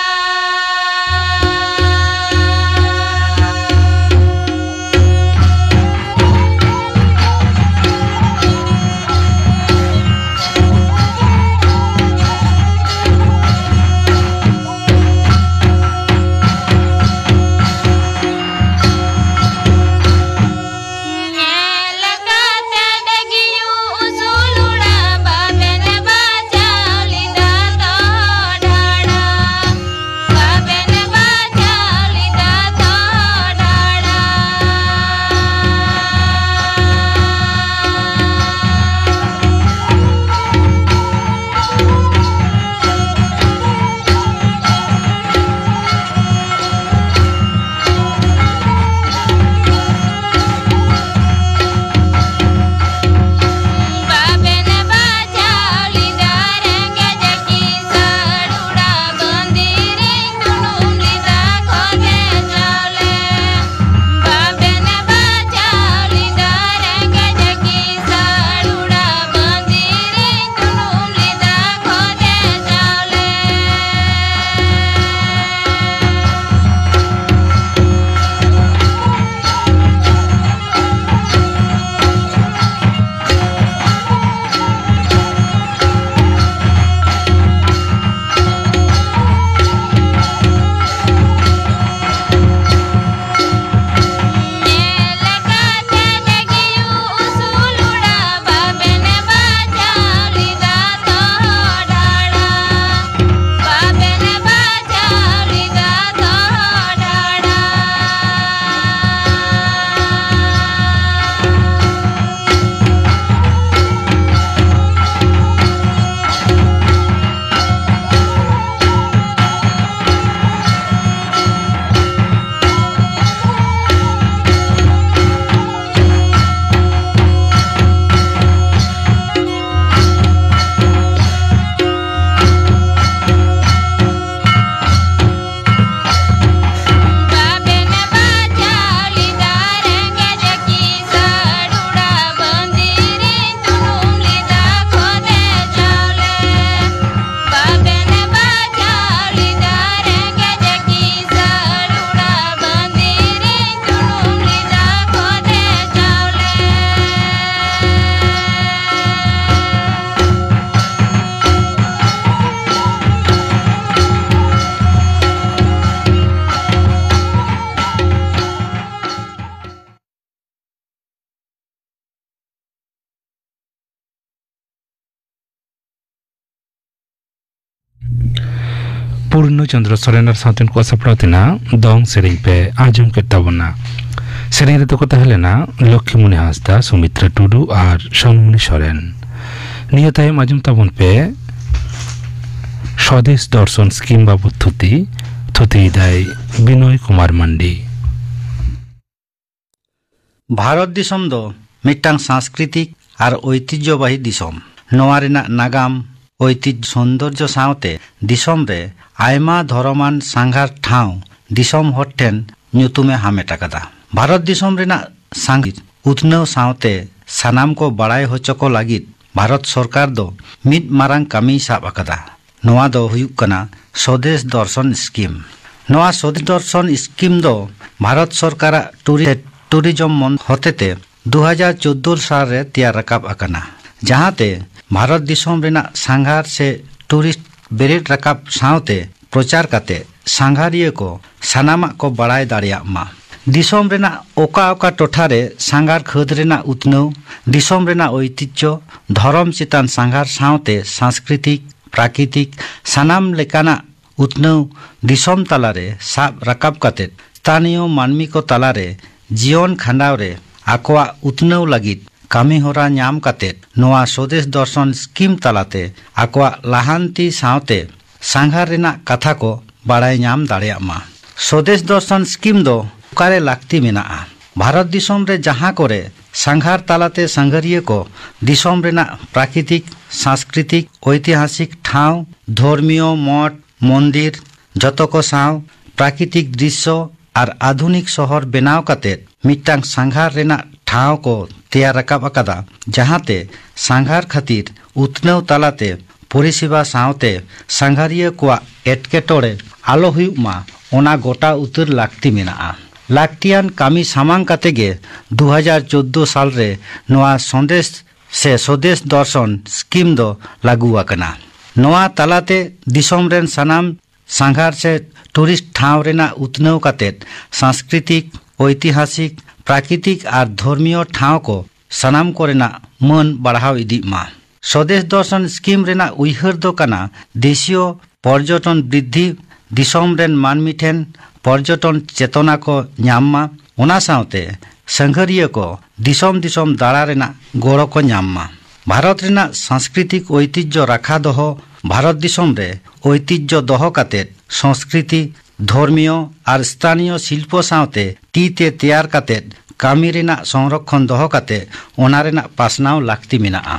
ᱯᱩᱨᱱᱚ ᱪᱚᱱᱫᱨᱚ ᱥᱚᱨᱮᱱ ᱟᱨ ᱥᱟᱶᱛᱮᱱ ᱠᱚᱣᱟᱜ ᱥᱟᱯᱲᱟᱣ ᱛᱮᱱᱟᱜ ᱫᱚᱝ ᱥᱮᱨᱮᱧ ᱯᱮ ᱟᱸᱡᱚᱢ ᱠᱮᱫ ᱛᱟᱵᱚᱱᱟ᱾ ᱥᱮᱨᱮᱧ ᱨᱮᱫᱚ ᱠᱚ ᱛᱟᱦᱮᱸ ᱞᱮᱱᱟ ᱞᱚᱠᱠᱷᱤᱢᱩᱱᱤ ᱦᱟᱸᱥᱫᱟ, ᱥᱩᱢᱤᱛᱨᱟ ᱴᱩᱰᱩ ᱟᱨ ᱥᱚᱱᱢᱩᱱᱤ ᱥᱚᱨᱮᱱ᱾ ᱱᱤᱭᱟᱹ ᱛᱟᱭᱚᱢ ᱟᱸᱡᱚᱢ ᱛᱟᱵᱚᱱ ᱯᱮ ᱥᱚᱫᱮᱥ ᱫᱚᱨᱥᱚᱱ ᱥᱠᱤᱢ ᱵᱟᱵᱚᱫ ᱛᱷᱩᱛᱤ, ᱛᱷᱩᱛᱤᱭᱮᱫᱟᱭ ᱵᱤᱱᱚᱭ ᱠᱩᱢᱟᱨ ᱢᱟᱱᱰᱤ᱾ ᱵᱷᱟᱨᱚᱛ ᱫᱤᱥᱚᱢ ᱫᱚ ᱢᱤᱫᱴᱟᱝ ᱥᱟᱝᱥᱠᱨᱤᱛᱤᱠ ᱟᱨ ᱳᱭᱛᱤᱡᱽᱡᱚᱵᱟᱦᱤ ᱫᱤᱥᱚᱢ᱾ ᱱᱚᱣᱟ ᱨᱮᱱᱟᱜ ᱱᱟᱜᱟᱢ, ᱳᱭᱛᱤᱡᱽᱡᱚ, ᱥᱚᱱᱫᱚᱨᱡᱚ ᱥᱟᱶᱛᱮ ᱫᱤᱥᱚᱢ ᱨᱮ ᱟᱭᱢᱟ ᱫᱷᱚᱨᱚᱢᱟᱱ ᱥᱟᱸᱜᱷᱟᱨ ᱴᱷᱟᱶ ᱫᱤᱥᱚᱢ ᱦᱚᱲ ᱴᱷᱮᱱ ᱧᱩᱛᱩᱢᱮ ᱦᱟᱢᱮᱴ ᱟᱠᱟᱫᱟ᱾ ᱵᱷᱟᱨᱚᱛ ᱫᱤᱥᱚᱢ ᱨᱮᱱᱟᱜ ᱥᱟᱸᱜᱷᱟᱨ ᱩᱛᱱᱟᱹᱣ ᱥᱟᱶᱛᱮ ᱥᱟᱱᱟᱢ ᱠᱚ ᱵᱟᱲᱟᱭ ᱦᱚᱪᱚ ᱠᱚ ᱞᱟᱹᱜᱤᱫ ᱵᱷᱟᱨᱚᱛ ᱥᱚᱨᱠᱟᱨ ᱫᱚ ᱢᱤᱫ ᱢᱟᱨᱟᱝ ᱠᱟᱹᱢᱤᱭ ᱥᱟᱵ ᱟᱠᱟᱫᱟ᱾ ᱱᱚᱣᱟ ᱫᱚ ᱦᱩᱭᱩᱜ ᱠᱟᱱᱟ ᱥᱚᱫᱮᱥ ᱫᱚᱨᱥᱚᱱ ᱥᱠᱤᱢ᱾ ᱱᱚᱣᱟ ᱥᱚᱫᱮᱥ ᱫᱚᱨᱥᱚᱱ ᱥᱠᱤᱢ ᱫᱚ ᱵᱷᱟᱨᱚᱛ ᱥᱚᱨᱠᱟᱨᱟᱜ ᱴᱩᱨᱤ-, ᱴᱩᱨᱤᱡᱚᱢ ᱢᱚᱱ ᱦᱚᱛᱮᱛᱮ ᱫᱩ ᱦᱟᱡᱟᱨ ᱪᱳᱫᱫᱳ ᱥᱟᱞ ᱨᱮ ᱛᱮᱭᱟᱨ ᱨᱟᱠᱟᱵ ᱟᱠᱟᱱᱟ, ᱡᱟᱦᱟᱸᱛᱮ ᱵᱷᱟᱨᱚᱛ ᱫᱤᱥᱚᱢ ᱨᱮᱱᱟᱜ ᱥᱟᱸᱜᱷᱟᱨ ᱥᱮ ᱴᱩᱨᱤᱥᱴ ᱵᱮᱨᱮᱫ ᱨᱟᱠᱟᱵ ᱥᱟᱶᱛᱮ ᱯᱨᱚᱪᱟᱨ ᱠᱟᱛᱮ ᱥᱟᱸᱜᱷᱟᱨᱤᱭᱟᱹ ᱠᱚ ᱥᱟᱱᱟᱢᱟᱜ ᱠᱚ ᱵᱟᱲᱟᱭ ᱫᱟᱲᱮᱭᱟᱜ ᱢᱟ᱾ ᱫᱤᱥᱚᱢ ᱨᱮᱱᱟᱜ ᱚᱠᱟ ᱚᱠᱟ ᱴᱚᱴᱷᱟ ᱨᱮ ᱥᱟᱸᱜᱷᱟᱨ ᱠᱷᱟᱹᱫᱽ ᱨᱮᱱᱟᱜ ᱩᱛᱱᱟᱹᱣ, ᱫᱤᱥᱚᱢ ᱨᱮᱱᱟᱜ ᱳᱭᱛᱤᱡᱽᱡᱚ, ᱫᱷᱚᱨᱚᱢ ᱪᱮᱛᱟᱱ ᱥᱟᱸᱜᱷᱟᱨ ᱥᱟᱶᱛᱮ ᱥᱟᱝᱥᱠᱨᱤᱛᱤᱠ, ᱯᱨᱟᱠᱨᱤᱛᱤᱠ ᱥᱟᱱᱟᱢ ᱞᱮᱠᱟᱱᱟᱜ ᱩᱛᱱᱟᱹᱣ ᱫᱤᱥᱚᱢ ᱛᱟᱞᱟᱨᱮ ᱥᱟᱵ ᱨᱟᱠᱟᱵ ᱠᱟᱛᱮ ᱥᱛᱷᱟᱱᱤᱭᱚ ᱢᱟᱹᱱᱢᱤ ᱠᱚ ᱛᱟᱞᱟᱨᱮ ᱡᱤᱭᱚᱱ ᱠᱷᱟᱸᱰᱟᱣ ᱨᱮ ᱟᱠᱚᱣᱟᱜ ᱩᱛᱱᱟᱹᱣ ᱞᱟᱹᱜᱤᱫ ᱠᱟᱹᱢᱤ ᱦᱚᱨᱟ ᱧᱟᱢ ᱠᱟᱛᱮ ᱱᱚᱣᱟ ᱥᱚᱫᱮᱥ ᱫᱚᱨᱥᱚᱱ ᱥᱠᱤᱢ ᱛᱟᱞᱟᱛᱮ ᱟᱠᱚᱣᱟᱜ ᱞᱟᱦᱟᱱᱛᱤ ᱥᱟᱶᱛᱮ ᱥᱟᱸᱜᱷᱟᱨ ᱨᱮᱱᱟᱜ ᱠᱟᱛᱷᱟ ᱠᱚ ᱵᱟᱲᱟᱭ ᱧᱟᱢ ᱫᱟᱲᱮᱭᱟᱜ ᱢᱟ᱾ ᱥᱚᱫᱮᱥ ᱫᱚᱨᱥᱚᱱ ᱥᱠᱤᱢ ᱫᱚ ᱚᱠᱟᱨᱮ ᱞᱟᱹᱠᱛᱤ ᱢᱮᱱᱟᱜᱼᱟ? ᱵᱷᱟᱨᱚᱛ ᱫᱤᱥᱚᱢ ᱨᱮ ᱡᱟᱦᱟᱸ ᱠᱚᱨᱮ ᱥᱟᱸᱜᱷᱟᱨ ᱛᱟᱞᱟᱛᱮ ᱥᱟᱸᱜᱷᱟᱨᱤᱭᱟᱹ ᱠᱚ ᱫᱤᱥᱚᱢ ᱨᱮᱱᱟᱜ ᱯᱨᱟᱠᱨᱤᱛᱤᱠ, ᱥᱟᱝᱥᱠᱨᱤᱛᱤᱠ, ᱳᱭᱛᱤᱦᱟᱥᱤᱠ ᱴᱷᱟᱶ, ᱫᱷᱚᱨᱢᱤᱭᱚ ᱢᱚᱴ, ᱢᱚᱱᱫᱤᱨ, ᱡᱚᱛᱚ ᱠᱚ ᱥᱟᱶ ᱯᱨᱟᱠᱨᱤᱛᱤᱠ ᱫᱨᱤᱥᱥᱚ ᱟᱨ ᱟᱫᱷᱩᱱᱤᱠ ᱥᱚᱦᱚᱨ ᱵᱮᱱᱟᱣ ᱠᱟᱛᱮ ᱢᱤᱫᱴᱟᱝ ᱥᱟᱸᱜᱷᱟᱨ ᱨᱮᱱᱟᱜ ᱴᱷᱟᱶ ᱠᱚ ᱛᱮᱭᱟᱨ ᱨᱟᱠᱟᱵ ᱟᱠᱟᱫᱟ, ᱡᱟᱦᱟᱸᱛᱮ ᱥᱟᱸᱜᱷᱟᱨ ᱠᱷᱟᱹᱛᱤᱨ ᱩᱛᱱᱟᱹᱣ ᱛᱟᱞᱟᱛᱮ ᱯᱚᱨᱤᱥᱮᱵᱟ ᱥᱟᱶᱛᱮ ᱥᱟᱸᱜᱷᱟᱨᱤᱭᱟᱹ ᱠᱚᱣᱟᱜ ᱮᱴᱠᱮᱴᱚᱬᱮ ᱟᱞᱚ ᱦᱩᱭᱩᱜ ᱢᱟ, ᱚᱱᱟ ᱜᱚᱴᱟ ᱩᱛᱟᱹᱨ ᱞᱟᱹᱠᱛᱤ ᱢᱮᱱᱟᱜᱼᱟ᱾ ᱞᱟᱹᱠᱛᱤᱭᱟᱱ ᱠᱟᱹᱢᱤ ᱥᱟᱢᱟᱝ ᱠᱟᱛᱮ ᱜᱮ ᱫᱩ ᱦᱟᱡᱟᱨ ᱪᱳᱫᱫᱳ ᱥᱟᱞ ᱨᱮ ᱱᱚᱣᱟ ᱥᱚᱱᱫᱮᱥ ᱥᱮ ᱥᱚᱫᱮᱥ ᱫᱚᱨᱥᱚᱱ ᱥᱠᱤᱢ ᱫᱚ ᱞᱟᱹᱜᱩ ᱟᱠᱟᱱᱟ᱾ ᱱᱚᱣᱟ ᱛᱟᱞᱟᱛᱮ ᱫᱤᱥᱚᱢ ᱨᱮᱱ ᱥᱟᱱᱟᱢ ᱥᱟᱸᱜᱷᱟᱨ ᱥᱮ ᱴᱩᱨᱤᱥᱴ ᱴᱷᱟᱶ ᱨᱮᱱᱟᱜ ᱩᱛᱱᱟᱹᱣ ᱠᱟᱛᱮ ᱥᱟᱝᱥᱠᱨᱤᱛᱤᱠ, ᱳᱭᱛᱤᱦᱟᱥᱤᱠ, ᱯᱨᱟᱠᱨᱤᱛᱤᱠ ᱟᱨ ᱫᱷᱚᱨᱢᱤᱭᱚ ᱴᱷᱟᱶ ᱠᱚ ᱥᱟᱱᱟᱢ ᱠᱚᱨᱮᱱᱟᱜ ᱢᱟᱹᱱ ᱵᱟᱲᱦᱟᱣ ᱤᱫᱤᱜ ᱢᱟ᱾ ᱥᱚᱫᱮᱥ ᱫᱚᱨᱥᱚᱱ ᱥᱠᱤᱢ ᱨᱮᱱᱟᱜ ᱩᱭᱦᱟᱹᱨ ᱫᱚ ᱠᱟᱱᱟ ᱫᱮᱥᱤᱭᱚ ᱯᱚᱨᱡᱚᱴᱚᱱ ᱵᱨᱤᱫᱽᱫᱷᱤ, ᱫᱤᱥᱚᱢ ᱨᱮᱱ ᱢᱟᱹᱱᱢᱤ ᱴᱷᱮᱱ ᱯᱚᱨᱡᱚᱴᱚᱱ ᱪᱮᱛᱚᱱᱟ ᱠᱚ ᱧᱟᱢ ᱢᱟ, ᱚᱱᱟ ᱥᱟᱶᱛᱮ ᱥᱟᱸᱜᱷᱟᱨᱤᱭᱟᱹ ᱠᱚ ᱫᱤᱥᱚᱢ ᱫᱤᱥᱚᱢ ᱫᱟᱬᱟ ᱨᱮᱱᱟᱜ ᱜᱚᱲᱚ ᱠᱚ ᱧᱟᱢ ᱢᱟ᱾ ᱵᱷᱟᱨᱚᱛ ᱨᱮᱱᱟᱜ ᱥᱟᱝᱥᱠᱨᱤᱛᱤᱠ ᱳᱭᱛᱤᱡᱽᱡᱚ ᱨᱟᱠᱷᱟ ᱫᱚᱦᱚ, ᱵᱷᱟᱨᱚᱛ ᱫᱤᱥᱚᱢ ᱨᱮ ᱳᱭᱛᱤᱡᱽᱡᱚ ᱫᱚᱦᱚ ᱠᱟᱛᱮ ᱥᱚᱝᱥᱠᱨᱤᱛᱤ, ᱫᱷᱚᱨᱢᱤᱭᱚ ᱟᱨ ᱥᱛᱷᱟᱱᱤᱭᱚ ᱥᱤᱞᱯᱚ ᱥᱟᱶᱛᱮ ᱛᱤ ᱛᱮ ᱛᱮᱭᱟᱨ ᱠᱟᱛᱮ ᱠᱟᱹᱢᱤ ᱨᱮᱱᱟᱜ ᱥᱚᱝᱨᱚᱠᱷᱚᱱ ᱫᱚᱦᱚ ᱠᱟᱛᱮ ᱚᱱᱟ ᱨᱮᱱᱟᱜ ᱯᱟᱥᱱᱟᱣ ᱞᱟᱹᱠᱛᱤ ᱢᱮᱱᱟᱜᱼᱟ᱾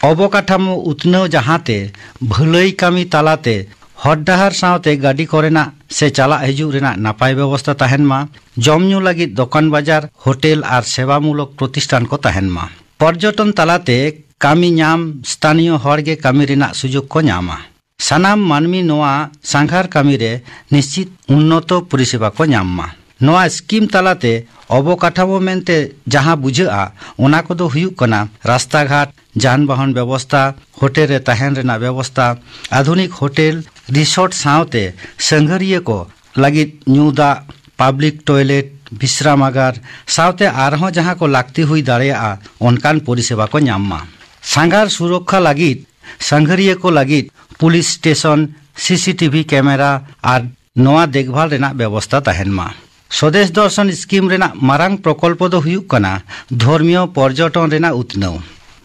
ᱚᱵᱚᱠᱟᱴᱷᱟᱢᱳ ᱩᱛᱱᱟᱹᱣ ᱡᱟᱦᱟᱸᱛᱮ ᱵᱷᱟᱹᱞᱟᱹᱭ ᱠᱟᱹᱢᱤ ᱛᱟᱞᱟᱛᱮ ᱦᱚᱨ ᱰᱟᱦᱟᱨ ᱥᱟᱶᱛᱮ ᱜᱟᱹᱰᱤ ᱠᱚᱨᱮᱱᱟᱜ ᱥᱮ ᱪᱟᱞᱟᱜ ᱦᱤᱡᱩᱜ ᱨᱮᱱᱟᱜ ᱱᱟᱯᱟᱭ ᱵᱮᱵᱚᱥᱛᱟ ᱛᱟᱦᱮᱱ ᱢᱟ, ᱡᱚᱢ ᱧᱩ ᱞᱟᱹᱜᱤᱫ ᱫᱚᱠᱟᱱ ᱵᱟᱡᱟᱨ, ᱦᱳᱴᱮᱞ ᱟᱨ ᱥᱮᱵᱟᱢᱩᱞᱚᱠ ᱯᱨᱚᱛᱤᱥᱴᱷᱟᱱ ᱠᱚ ᱛᱟᱦᱮᱱ ᱢᱟ᱾ ᱯᱚᱨᱡᱚᱴᱚᱱ ᱛᱟᱞᱟᱛᱮ ᱠᱟᱹᱢᱤ ᱧᱟᱢ ᱥᱛᱷᱟᱱᱤᱭᱚ ᱦᱚᱲ ᱜᱮ ᱠᱟᱹᱢᱤ ᱨᱮᱱᱟᱜ ᱥᱩᱡᱳᱜᱽ ᱠᱚ ᱧᱟᱢᱟ᱾ ᱥᱟᱱᱟᱢ ᱢᱟᱹᱱᱢᱤ ᱱᱚᱣᱟ ᱥᱟᱸᱜᱷᱟᱨ ᱠᱟᱹᱢᱤ ᱨᱮ ᱱᱤᱥᱪᱤᱛ ᱩᱱᱱᱚᱛᱚ ᱯᱚᱨᱤᱥᱮᱵᱟ ᱠᱚ ᱧᱟᱢ ᱢᱟ᱾ ᱱᱚᱣᱟ ᱥᱠᱤᱢ ᱛᱟᱞᱟᱛᱮ ᱚᱵᱚᱠᱟᱴᱷᱟᱢᱳ ᱢᱮᱱᱛᱮ ᱡᱟᱦᱟᱸ ᱵᱩᱡᱷᱟᱹᱜᱼᱟ, ᱚᱱᱟ ᱠᱚᱫᱚ ᱦᱩᱭᱩᱜ ᱠᱟᱱᱟ ᱨᱟᱥᱛᱟ ᱜᱷᱟᱴ, ᱡᱟᱱᱵᱟᱦᱚᱱ ᱵᱮᱵᱚᱥᱛᱟ, ᱦᱳᱴᱮᱞ ᱨᱮ ᱛᱟᱦᱮᱱ ᱨᱮᱱᱟᱜ ᱵᱮᱵᱚᱥᱛᱟ, ᱟᱫᱷᱩᱱᱤᱠ ᱦᱳᱴᱮᱞ, ᱨᱤᱥᱚᱨᱴ ᱥᱟᱶᱛᱮ ᱥᱟᱸᱜᱷᱟᱨᱤᱭᱟᱹ ᱠᱚ ᱞᱟᱹᱜᱤᱫ ᱧᱩ ᱫᱟᱜ, ᱯᱟᱵᱽᱞᱤᱠ ᱴᱚᱭᱞᱮᱴ, ᱵᱤᱥᱨᱟᱢᱟᱜᱟᱨ ᱥᱟᱶᱛᱮ ᱟᱨᱦᱚᱸ ᱡᱟᱦᱟᱸ ᱠᱚ ᱞᱟᱹᱠᱛᱤ ᱦᱩᱭ ᱫᱟᱲᱮᱭᱟᱜᱼᱟ, ᱚᱱᱠᱟᱱ ᱯᱚᱨᱤᱥᱮᱵᱟ ᱠᱚ ᱧᱟᱢ ᱢᱟ᱾ ᱥᱟᱸᱜᱷᱟᱨ ᱥᱩᱨᱚᱠᱠᱷᱟ ᱞᱟᱹᱜᱤᱫ ᱥᱟᱸᱜᱷᱟᱨᱤᱭᱟᱹ ᱠᱚ ᱞᱟᱹᱜᱤᱫ ᱯᱩᱞᱤᱥ ᱥᱴᱮᱥᱚᱱ, ᱥᱤᱥᱤᱴᱤᱵᱷᱤ ᱠᱮᱢᱮᱨᱟ ᱟᱨ ᱱᱚᱣᱟ ᱫᱮᱠᱷᱵᱷᱟᱞ ᱨᱮᱱᱟᱜ ᱵᱮᱵᱚᱥᱛᱟ ᱛᱟᱦᱮᱱ ᱢᱟ᱾ ᱥᱚᱫᱮᱥ ᱫᱚᱨᱥᱚᱱ ᱥᱠᱤᱢ ᱨᱮᱱᱟᱜ ᱢᱟᱨᱟᱝ ᱯᱨᱚᱠᱚᱞᱯᱚ ᱫᱚ ᱦᱩᱭᱩᱜ ᱠᱟᱱᱟ ᱫᱷᱚᱨᱢᱤᱭᱚ ᱯᱚᱨᱡᱚᱴᱚᱱ ᱨᱮᱱᱟᱜ ᱩᱛᱱᱟᱹᱣ᱾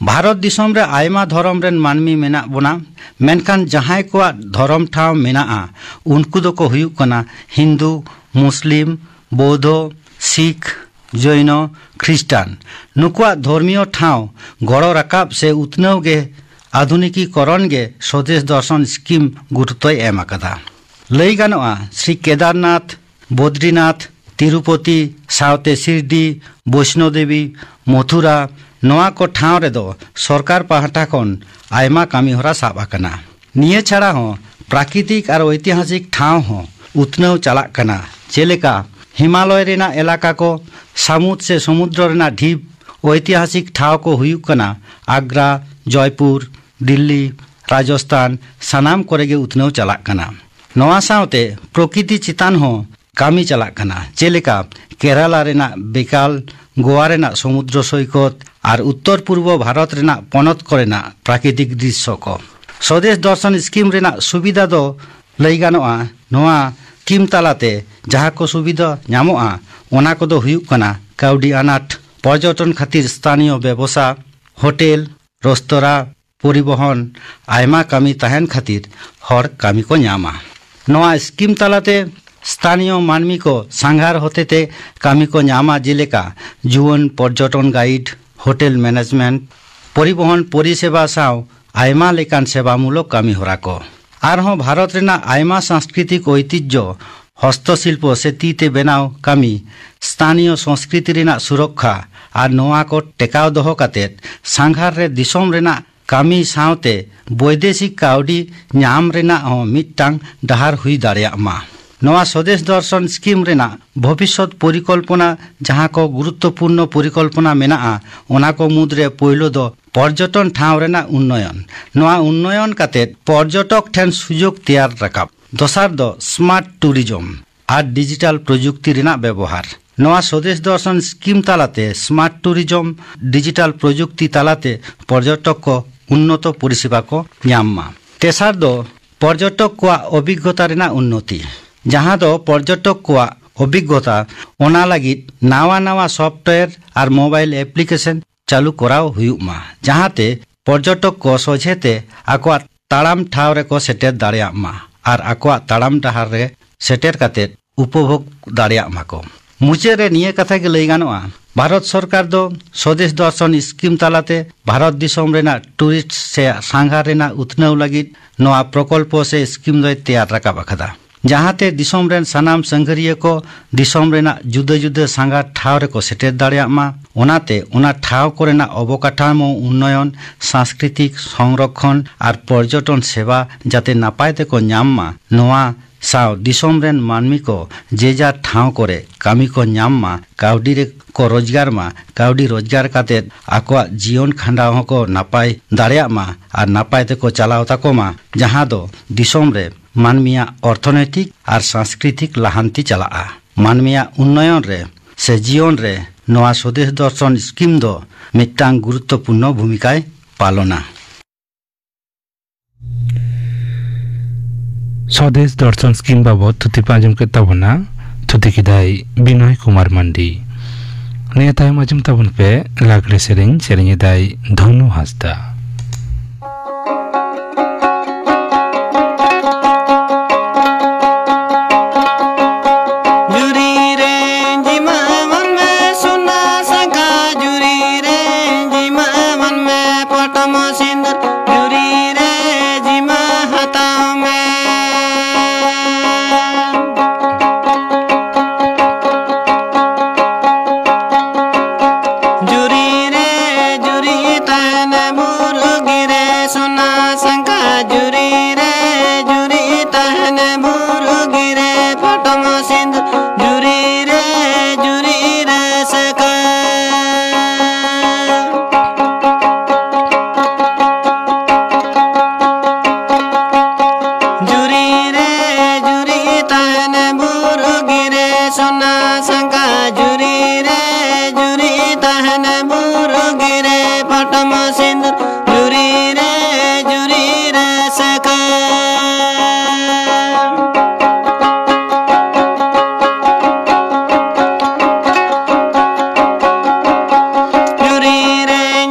ᱵᱷᱟᱨᱚᱛ ᱫᱤᱥᱚᱢ ᱨᱮ ᱟᱭᱢᱟ ᱫᱷᱚᱨᱚᱢ ᱨᱮᱱ ᱢᱟᱹᱱᱢᱤ ᱢᱮᱱᱟᱜ ᱵᱚᱱᱟ, ᱢᱮᱱᱠᱷᱟᱱ ᱡᱟᱦᱟᱸᱭ ᱠᱚᱣᱟᱜ ᱫᱷᱚᱨᱚᱢ ᱴᱷᱟᱶ ᱢᱮᱱᱟᱜᱼᱟ, ᱩᱱᱠᱩ ᱫᱚᱠᱚ ᱦᱩᱭᱩᱜ ᱠᱟᱱᱟ ᱦᱤᱱᱫᱩ, ᱢᱩᱥᱞᱤᱢ, ᱵᱳᱣᱫᱷᱚ, ᱥᱤᱠᱷ, ᱡᱚᱭᱱᱚ, ᱠᱷᱨᱤᱥᱴᱟᱱ᱾ ᱱᱩᱠᱩᱣᱟᱜ ᱫᱷᱚᱨᱢᱤᱭᱚ ᱴᱷᱟᱶ ᱜᱚᱲᱚ ᱨᱟᱠᱟᱵ ᱥᱮ ᱩᱛᱱᱟᱹᱣ ᱜᱮ ᱟᱫᱷᱩᱱᱤᱠᱤᱠᱚᱨᱚᱱ ᱜᱮ ᱥᱚᱫᱮᱥ ᱫᱚᱨᱥᱚᱱ ᱥᱠᱤᱢ ᱜᱩᱨᱩᱛᱚᱭ ᱮᱢ ᱟᱠᱟᱫᱟ᱾ ᱞᱟᱹᱭ ᱜᱟᱱᱚᱜᱼᱟ, ᱥᱨᱤ ᱠᱮᱫᱟᱨᱱᱟᱛᱷ, ᱵᱚᱫᱨᱤᱱᱟᱛᱷ, ᱛᱤᱨᱩᱯᱚᱛᱤ ᱥᱟᱶᱛᱮ ᱥᱤᱨᱰᱤ, ᱵᱳᱭᱥᱱᱳ ᱫᱮᱵᱤ, ᱢᱚᱛᱷᱩᱨᱟ, ᱱᱚᱣᱟ ᱠᱚ ᱴᱷᱟᱶ ᱨᱮᱫᱚ ᱥᱚᱨᱠᱟᱨ ᱯᱟᱦᱴᱟ ᱠᱷᱚᱱ ᱟᱭᱢᱟ ᱠᱟᱹᱢᱤ ᱦᱚᱨᱟ ᱥᱟᱵ ᱟᱠᱟᱱᱟ᱾ ᱱᱤᱭᱟᱹ ᱪᱷᱟᱲᱟ ᱦᱚᱸ ᱯᱨᱟᱠᱨᱤᱛᱤᱠ ᱟᱨ ᱳᱭᱛᱤᱦᱟᱥᱤᱠ ᱴᱷᱟᱶ ᱦᱚᱸ ᱩᱛᱱᱟᱹᱣ ᱪᱟᱞᱟᱜ ᱠᱟᱱᱟ, ᱡᱮᱞᱮᱠᱟ ᱦᱤᱢᱟᱞᱚᱭ ᱨᱮᱱᱟᱜ ᱮᱞᱟᱠᱟ ᱠᱚ, ᱥᱟᱹᱢᱩᱫ ᱥᱮ ᱥᱚᱢᱩᱫᱨᱚ ᱨᱮᱱᱟᱜ ᱰᱷᱤᱯ᱾ ᱳᱭᱛᱤᱦᱟᱥᱤᱠ ᱴᱷᱟᱶ ᱠᱚ ᱦᱩᱭᱩᱜ ᱠᱟᱱᱟ ᱟᱜᱽᱨᱟ, ᱡᱚᱭᱯᱩᱨ, ᱫᱤᱞᱞᱤ, ᱨᱟᱡᱚᱥᱛᱷᱟᱱ, ᱥᱟᱱᱟᱢ ᱠᱚᱨᱮ ᱜᱮ ᱩᱛᱱᱟᱹᱣ ᱪᱟᱞᱟᱜ ᱠᱟᱱᱟ᱾ ᱱᱚᱣᱟ ᱥᱟᱶᱛᱮ ᱯᱨᱚᱠᱤᱛᱤ ᱪᱮᱛᱟᱱ ᱦᱚᱸ ᱠᱟᱹᱢᱤ ᱪᱟᱞᱟᱜ ᱠᱟᱱᱟ, ᱡᱮᱞᱮᱠᱟ ᱠᱮᱨᱟᱞᱟ ᱨᱮᱱᱟᱜ ᱵᱮᱠᱟᱞ, ᱜᱳᱣᱟ ᱨᱮᱱᱟᱜ ᱥᱚᱢᱩᱫᱨᱚ ᱥᱚᱭᱠᱚᱛ ᱟᱨ ᱩᱛᱛᱚᱨ ᱯᱩᱨᱵᱚ ᱵᱷᱟᱨᱚᱛ ᱨᱮᱱᱟᱜ ᱯᱚᱱᱚᱛ ᱠᱚᱨᱮᱱᱟᱜ ᱯᱨᱟᱠᱨᱤᱛᱤᱠ ᱫᱨᱤᱥᱥᱚ ᱠᱚ᱾ ᱥᱚᱫᱮᱥ ᱫᱚᱨᱥᱚᱱ ᱥᱠᱤᱢ ᱨᱮᱱᱟᱜ ᱥᱩᱵᱤᱫᱷᱟ ᱫᱚ ᱞᱟᱹᱭ ᱜᱟᱱᱚᱜᱼᱟ, ᱱᱚᱣᱟ ᱥᱠᱤᱢ ᱛᱟᱞᱟᱛᱮ ᱡᱟᱦᱟᱸ ᱠᱚ ᱥᱩᱵᱤᱫᱷᱟ ᱧᱟᱢᱚᱜᱼᱟ, ᱚᱱᱟ ᱠᱚᱫᱚ ᱦᱩᱭᱩᱜ ᱠᱟᱱᱟ ᱠᱟᱹᱣᱰᱤ ᱟᱱᱟᱴ, ᱯᱚᱨᱡᱚᱴᱚᱱ ᱠᱷᱟᱹᱛᱤᱨ ᱥᱛᱷᱟᱱᱤᱭᱚ ᱵᱮᱵᱚᱥᱟ, ᱦᱳᱴᱮᱞ, ᱨᱮᱥᱛᱳᱨᱟ, ᱯᱚᱨᱤᱵᱚᱦᱚᱱ, ᱟᱭᱢᱟ ᱠᱟᱹᱢᱤ ᱛᱟᱦᱮᱱ ᱠᱷᱟᱹᱛᱤᱨ ᱦᱚᱲ ᱠᱟᱹᱢᱤ ᱠᱚ ᱧᱟᱢᱟ᱾ ᱱᱚᱣᱟ ᱥᱠᱤᱢ ᱛᱟᱞᱟᱛᱮ ᱥᱛᱷᱟᱱᱤᱭᱚ ᱢᱟᱹᱱᱢᱤ ᱠᱚ ᱥᱟᱸᱜᱷᱟᱨ ᱦᱚᱛᱮᱛᱮ ᱠᱟᱹᱢᱤ ᱠᱚ ᱧᱟᱢᱟ, ᱡᱮᱞᱮᱠᱟ ᱡᱩᱣᱟᱹᱱ ᱯᱚᱨᱡᱚᱴᱚᱱ ᱜᱟᱭᱤᱰ, ᱦᱳᱴᱮᱞ ᱢᱮᱱᱮᱡᱽᱢᱮᱱᱴ, ᱯᱚᱨᱤᱵᱚᱦᱚᱱ ᱯᱚᱨᱤᱥᱮᱵᱟ ᱥᱟᱶ ᱟᱭᱢᱟ ᱞᱮᱠᱟᱱ ᱥᱮᱵᱟᱢᱩᱞᱚᱠ ᱠᱟᱹᱢᱤ ᱦᱚᱨᱟ ᱠᱚ᱾ ᱟᱨᱦᱚᱸ ᱵᱷᱟᱨᱚᱛ ᱨᱮᱱᱟᱜ ᱟᱭᱢᱟ ᱥᱟᱝᱥᱠᱨᱤᱛᱤᱠ ᱳᱭᱛᱤᱡᱽᱡᱚ, ᱦᱚᱥᱛᱚᱥᱤᱞᱯᱚ ᱥᱮ ᱛᱤ ᱛᱮ ᱵᱮᱱᱟᱣ ᱠᱟᱹᱢᱤ, ᱥᱛᱷᱟᱱᱤᱭᱚ ᱥᱚᱝᱥᱠᱨᱤᱛᱤ ᱨᱮᱱᱟᱜ ᱥᱩᱨᱚᱠᱠᱷᱟ ᱟᱨ ᱱᱚᱣᱟ ᱠᱚ ᱴᱮᱠᱟᱣ ᱫᱚᱦᱚ ᱠᱟᱛᱮ ᱥᱟᱸᱜᱷᱟᱨ ᱨᱮ ᱫᱤᱥᱚᱢ ᱨᱮᱱᱟᱜ ᱠᱟᱹᱢᱤ ᱥᱟᱶᱛᱮ ᱵᱳᱭᱫᱮᱥᱤᱠ ᱠᱟᱹᱣᱰᱤ ᱧᱟᱢ ᱨᱮᱱᱟᱜ ᱦᱚᱸ ᱢᱤᱫᱴᱟᱝ ᱰᱟᱦᱟᱨ ᱦᱩᱭ ᱫᱟᱲᱮᱭᱟᱜ ᱢᱟ᱾ ᱱᱚᱣᱟ ᱥᱚᱫᱮᱥ ᱫᱚᱨᱥᱚᱱ ᱥᱠᱤᱢ ᱨᱮᱱᱟᱜ ᱵᱷᱚᱵᱤᱥᱥᱚᱛ ᱯᱚᱨᱤᱠᱚᱞᱯᱚᱱᱟ, ᱡᱟᱦᱟᱸ ᱠᱚ ᱜᱩᱨᱩᱛᱛᱚᱯᱩᱨᱱᱚ ᱯᱚᱨᱤᱠᱚᱞᱯᱚᱱᱟ ᱢᱮᱱᱟᱜᱼᱟ, ᱚᱱᱟ ᱠᱚ ᱢᱩᱫᱽᱨᱮ ᱯᱳᱭᱞᱳ ᱫᱚ ᱯᱚᱨᱡᱚᱴᱚᱱ ᱴᱷᱟᱶ ᱨᱮᱱᱟᱜ ᱩᱱᱱᱚᱭᱚᱱ᱾ ᱱᱚᱣᱟ ᱩᱱᱱᱚᱭᱚᱱ ᱠᱟᱛᱮ ᱯᱚᱨᱡᱚᱴᱚᱠ ᱴᱷᱮᱱ ᱥᱩᱡᱳᱜᱽ ᱛᱮᱭᱟᱨ ᱨᱟᱠᱟᱵ᱾ ᱫᱚᱥᱟᱨ ᱫᱚ ᱥᱢᱟᱨᱴ ᱴᱩᱨᱤᱡᱚᱢ ᱟᱨ ᱰᱤᱡᱤᱴᱟᱞ ᱯᱨᱚᱡᱩᱠᱛᱤ ᱨᱮᱱᱟᱜ ᱵᱮᱵᱚᱦᱟᱨ᱾ ᱱᱚᱣᱟ ᱥᱚᱫᱮᱥ ᱫᱚᱨᱥᱚᱱ ᱥᱠᱤᱢ ᱛᱟᱞᱟᱛᱮ ᱥᱢᱟᱨᱴ ᱴᱩᱨᱤᱡᱚᱢ, ᱰᱤᱡᱤᱴᱟᱞ ᱯᱨᱚᱡᱩᱠᱛᱤ ᱛᱟᱞᱟᱛᱮ ᱯᱚᱨᱡᱚᱴᱚᱠ ᱠᱚ ᱩᱱᱱᱚᱛᱚ ᱯᱚᱨᱤᱥᱮᱵᱟ ᱠᱚ ᱧᱟᱢ ᱢᱟ᱾ ᱛᱮᱥᱟᱨ ᱫᱚ ᱯᱚᱨᱡᱚᱴᱚᱠ ᱠᱚᱣᱟᱜ ᱚᱵᱷᱤᱜᱽᱜᱚᱛᱟ ᱨᱮᱱᱟᱜ ᱩᱱᱱᱚᱛᱤ, ᱡᱟᱦᱟᱸ ᱫᱚ ᱯᱚᱨᱡᱚᱴᱚᱠ ᱠᱚᱣᱟᱜ ᱚᱵᱷᱤᱜᱽᱜᱚᱛᱟ, ᱚᱱᱟ ᱞᱟᱹᱜᱤᱫ ᱱᱟᱣᱟ ᱱᱟᱣᱟ ᱥᱚᱯᱷᱴᱣᱮᱨ ᱟᱨ ᱢᱳᱵᱟᱭᱤᱞ ᱮᱯᱞᱤᱠᱮᱥᱚᱱ ᱪᱟᱹᱞᱩ ᱠᱚᱨᱟᱣ ᱦᱩᱭᱩᱜ ᱢᱟ, ᱡᱟᱦᱟᱸᱛᱮ ᱯᱚᱨᱡᱚᱴᱚᱠ ᱠᱚ ᱥᱚᱡᱷᱮᱛᱮ ᱟᱠᱚᱣᱟᱜ ᱛᱟᱲᱟᱢ ᱴᱷᱟᱶ ᱨᱮᱠᱚ ᱥᱮᱴᱮᱨ ᱫᱟᱲᱮᱭᱟᱜ ᱢᱟ ᱟᱨ ᱟᱠᱚᱣᱟᱜ ᱛᱟᱲᱟᱢ ᱰᱟᱦᱟᱨ ᱨᱮ ᱥᱮᱴᱮᱨ ᱠᱟᱛᱮ ᱩᱯᱚᱵᱷᱳᱜᱽ ᱫᱟᱲᱮᱭᱟᱜ ᱢᱟᱠᱚ᱾ ᱢᱩᱪᱟᱹᱫ ᱨᱮ ᱱᱤᱭᱟᱹ ᱠᱟᱛᱷᱟ ᱜᱮ ᱞᱟᱹᱭ ᱜᱟᱱᱚᱜᱼᱟ, ᱵᱷᱟᱨᱚᱛ ᱥᱚᱨᱠᱟᱨ ᱫᱚ ᱥᱚᱫᱮᱥ ᱫᱚᱨᱥᱚᱱ ᱥᱠᱤᱢ ᱛᱟᱞᱟᱛᱮ ᱵᱷᱟᱨᱚᱛ ᱫᱤᱥᱚᱢ ᱨᱮᱱᱟᱜ ᱴᱩᱨᱤᱥᱴ ᱥᱮ ᱥᱟᱸᱜᱷᱟᱨ ᱨᱮᱱᱟᱜ ᱩᱛᱱᱟᱹᱣ ᱞᱟᱹᱜᱤᱫ ᱱᱚᱣᱟ ᱯᱨᱚᱠᱚᱞᱯᱚ ᱥᱮ ᱥᱠᱤᱢ ᱫᱚᱭ ᱛᱮᱭᱟᱨ ᱨᱟᱠᱟᱵ ᱟᱠᱟᱫᱟ, ᱡᱟᱦᱟᱸᱛᱮ ᱫᱤᱥᱚᱢ ᱨᱮᱱ ᱥᱟᱱᱟᱢ ᱥᱟᱸᱜᱷᱟᱨᱤᱭᱟᱹ ᱠᱚ ᱫᱤᱥᱚᱢ ᱨᱮᱱᱟᱜ ᱡᱩᱫᱟᱹ ᱡᱩᱫᱟᱹ ᱥᱟᱸᱜᱷᱟᱨ ᱴᱷᱟᱶ ᱨᱮᱠᱚ ᱥᱮᱴᱮᱨ ᱫᱟᱲᱮᱭᱟᱜ ᱢᱟ᱾ ᱚᱱᱟᱛᱮ ᱚᱱᱟ ᱴᱷᱟᱶ ᱠᱚᱨᱮᱱᱟᱜ ᱚᱵᱚᱠᱟᱴᱷᱟᱢᱳ ᱩᱱᱱᱚᱭᱚᱱ, ᱥᱟᱝᱥᱠᱨᱤᱛᱤᱠ ᱥᱚᱝᱨᱚᱠᱷᱚᱱ ᱟᱨ ᱯᱚᱨᱡᱚᱴᱚᱱ ᱥᱮᱵᱟ ᱡᱟᱛᱮ ᱱᱟᱯᱟᱭ ᱛᱮᱠᱚ ᱧᱟᱢ ᱢᱟ, ᱱᱚᱣᱟ ᱥᱟᱶ ᱫᱤᱥᱚᱢ ᱨᱮᱱ ᱢᱟᱹᱱᱢᱤ ᱠᱚ ᱡᱮ ᱡᱟᱨ ᱴᱷᱟᱶ ᱠᱚᱨᱮ ᱠᱟᱹᱢᱤ ᱠᱚ ᱧᱟᱢ ᱢᱟ, ᱠᱟᱹᱣᱰᱤ ᱨᱮ ᱠᱚ ᱨᱳᱡᱽᱜᱟᱨ ᱢᱟ, ᱠᱟᱹᱣᱰᱤ ᱨᱳᱡᱽᱜᱟᱨ ᱠᱟᱛᱮ ᱟᱠᱚᱣᱟᱜ ᱡᱤᱭᱚᱱ ᱠᱷᱟᱸᱰᱟᱣ ᱦᱚᱸᱠᱚ ᱱᱟᱯᱟᱭ ᱫᱟᱲᱮᱭᱟᱜ ᱢᱟ ᱟᱨ ᱱᱟᱯᱟᱭ ᱛᱮᱠᱚ ᱪᱟᱞᱟᱣ ᱛᱟᱠᱚ ᱢᱟ, ᱡᱟᱦᱟᱸ ᱫᱚ ᱫᱤᱥᱚᱢ ᱨᱮ ᱢᱟᱹᱱᱢᱤᱭᱟᱜ ᱚᱨᱛᱷᱚᱱᱳᱭᱛᱤᱠ ᱟᱨ ᱥᱟᱝᱥᱠᱨᱤᱛᱤᱠ ᱞᱟᱦᱟᱱᱛᱤ ᱪᱟᱞᱟᱜᱼᱟ᱾ ᱢᱟᱹᱱᱢᱤᱭᱟᱜ ᱩᱱᱱᱚᱭᱚᱱ ᱨᱮ ᱥᱮ ᱡᱤᱭᱚᱱ ᱨᱮ ᱱᱚᱣᱟ ᱥᱚᱫᱮᱥ ᱫᱚᱨᱥᱚᱱ ᱥᱠᱤᱢ ᱫᱚ ᱢᱤᱫᱴᱟᱝ ᱜᱩᱨᱩᱛᱛᱚᱯᱩᱨᱱᱚ ᱵᱷᱩᱢᱤᱠᱟᱭ ᱯᱟᱞᱚᱱᱟ᱾ ᱥᱚᱫᱮᱥ ᱫᱚᱨᱥᱚᱱ ᱥᱠᱤᱢ ᱵᱟᱵᱚᱫ ᱛᱷᱩᱛᱤ ᱯᱮ ᱟᱸᱡᱚᱢ ᱠᱮᱫ ᱛᱟᱵᱚᱱᱟ᱾ ᱛᱷᱩᱛᱤ ᱠᱮᱫᱟᱭ ᱵᱤᱱᱚᱭ ᱠᱩᱢᱟᱨ ᱢᱟᱱᱰᱤ᱾ ᱱᱤᱭᱟᱹ ᱛᱟᱭᱚᱢ ᱟᱸᱡᱚᱢ ᱛᱟᱵᱚᱱ ᱯᱮ ᱞᱟᱜᱽᱲᱮ ᱥᱮᱨᱮᱧ, ᱥᱮᱨᱮᱧ ᱮᱫᱟᱭ ᱫᱷᱚᱱᱩ ᱦᱟᱸᱥᱫᱟ᱾ ᱡᱩᱨᱤ ᱨᱮ ᱡᱤᱢᱟ ᱢᱟᱱ ᱢᱮ ᱥᱚᱱᱟ ᱥᱟᱸᱜᱟ, ᱡᱩᱨᱤ ᱨᱮ ᱡᱤᱢᱟ ᱢᱟᱱ ᱢᱮ ᱯᱚᱴᱚᱢ ᱥᱤᱸᱫᱩᱨ, ᱡᱩᱨᱤ ᱨᱮ ᱡᱤᱢᱟ ᱦᱟᱛᱟᱣ ᱢᱮ᱾ ᱡᱩᱨᱤ ᱨᱮ ᱡᱩᱨᱤ ᱛᱟᱦᱮᱱ ᱵᱩᱨᱩ ᱜᱤᱨᱮ ᱥᱚᱱᱟ ᱥᱟᱸᱜᱟ, ᱡᱩᱨᱤ ᱨᱮ ᱡᱩᱨᱤ ᱛᱟᱦᱮᱱ ᱵᱩᱨᱩ ᱜᱤᱨᱮ ᱯᱚᱴᱚᱢ ᱥᱤᱸᱫᱩᱨ, ᱡᱩᱨᱤ ᱨᱮ ᱡᱩᱨᱤ ᱨᱮ ᱥᱟᱠᱟ᱾ ᱡᱩᱨᱤ ᱨᱮ ᱡᱩᱨᱤ ᱛᱟᱦᱮᱱ ᱵᱩᱨᱩ ᱜᱤᱨᱮ ᱥᱚᱱᱟ ᱥᱟᱸᱜᱟ, ᱡᱩᱨᱤ ᱨᱮ ᱡᱩᱨᱤ ᱛᱟᱦᱮᱱ ᱵᱩᱨᱩ ᱜᱤᱨᱮ ᱯᱚᱴᱚᱢ ᱥᱤᱸᱫᱩᱨ, ᱡᱩᱨᱤ ᱨᱮ ᱡᱩᱨᱤ ᱨᱮ ᱥᱟᱠᱟ᱾ ᱡᱩᱨᱤ ᱨᱮ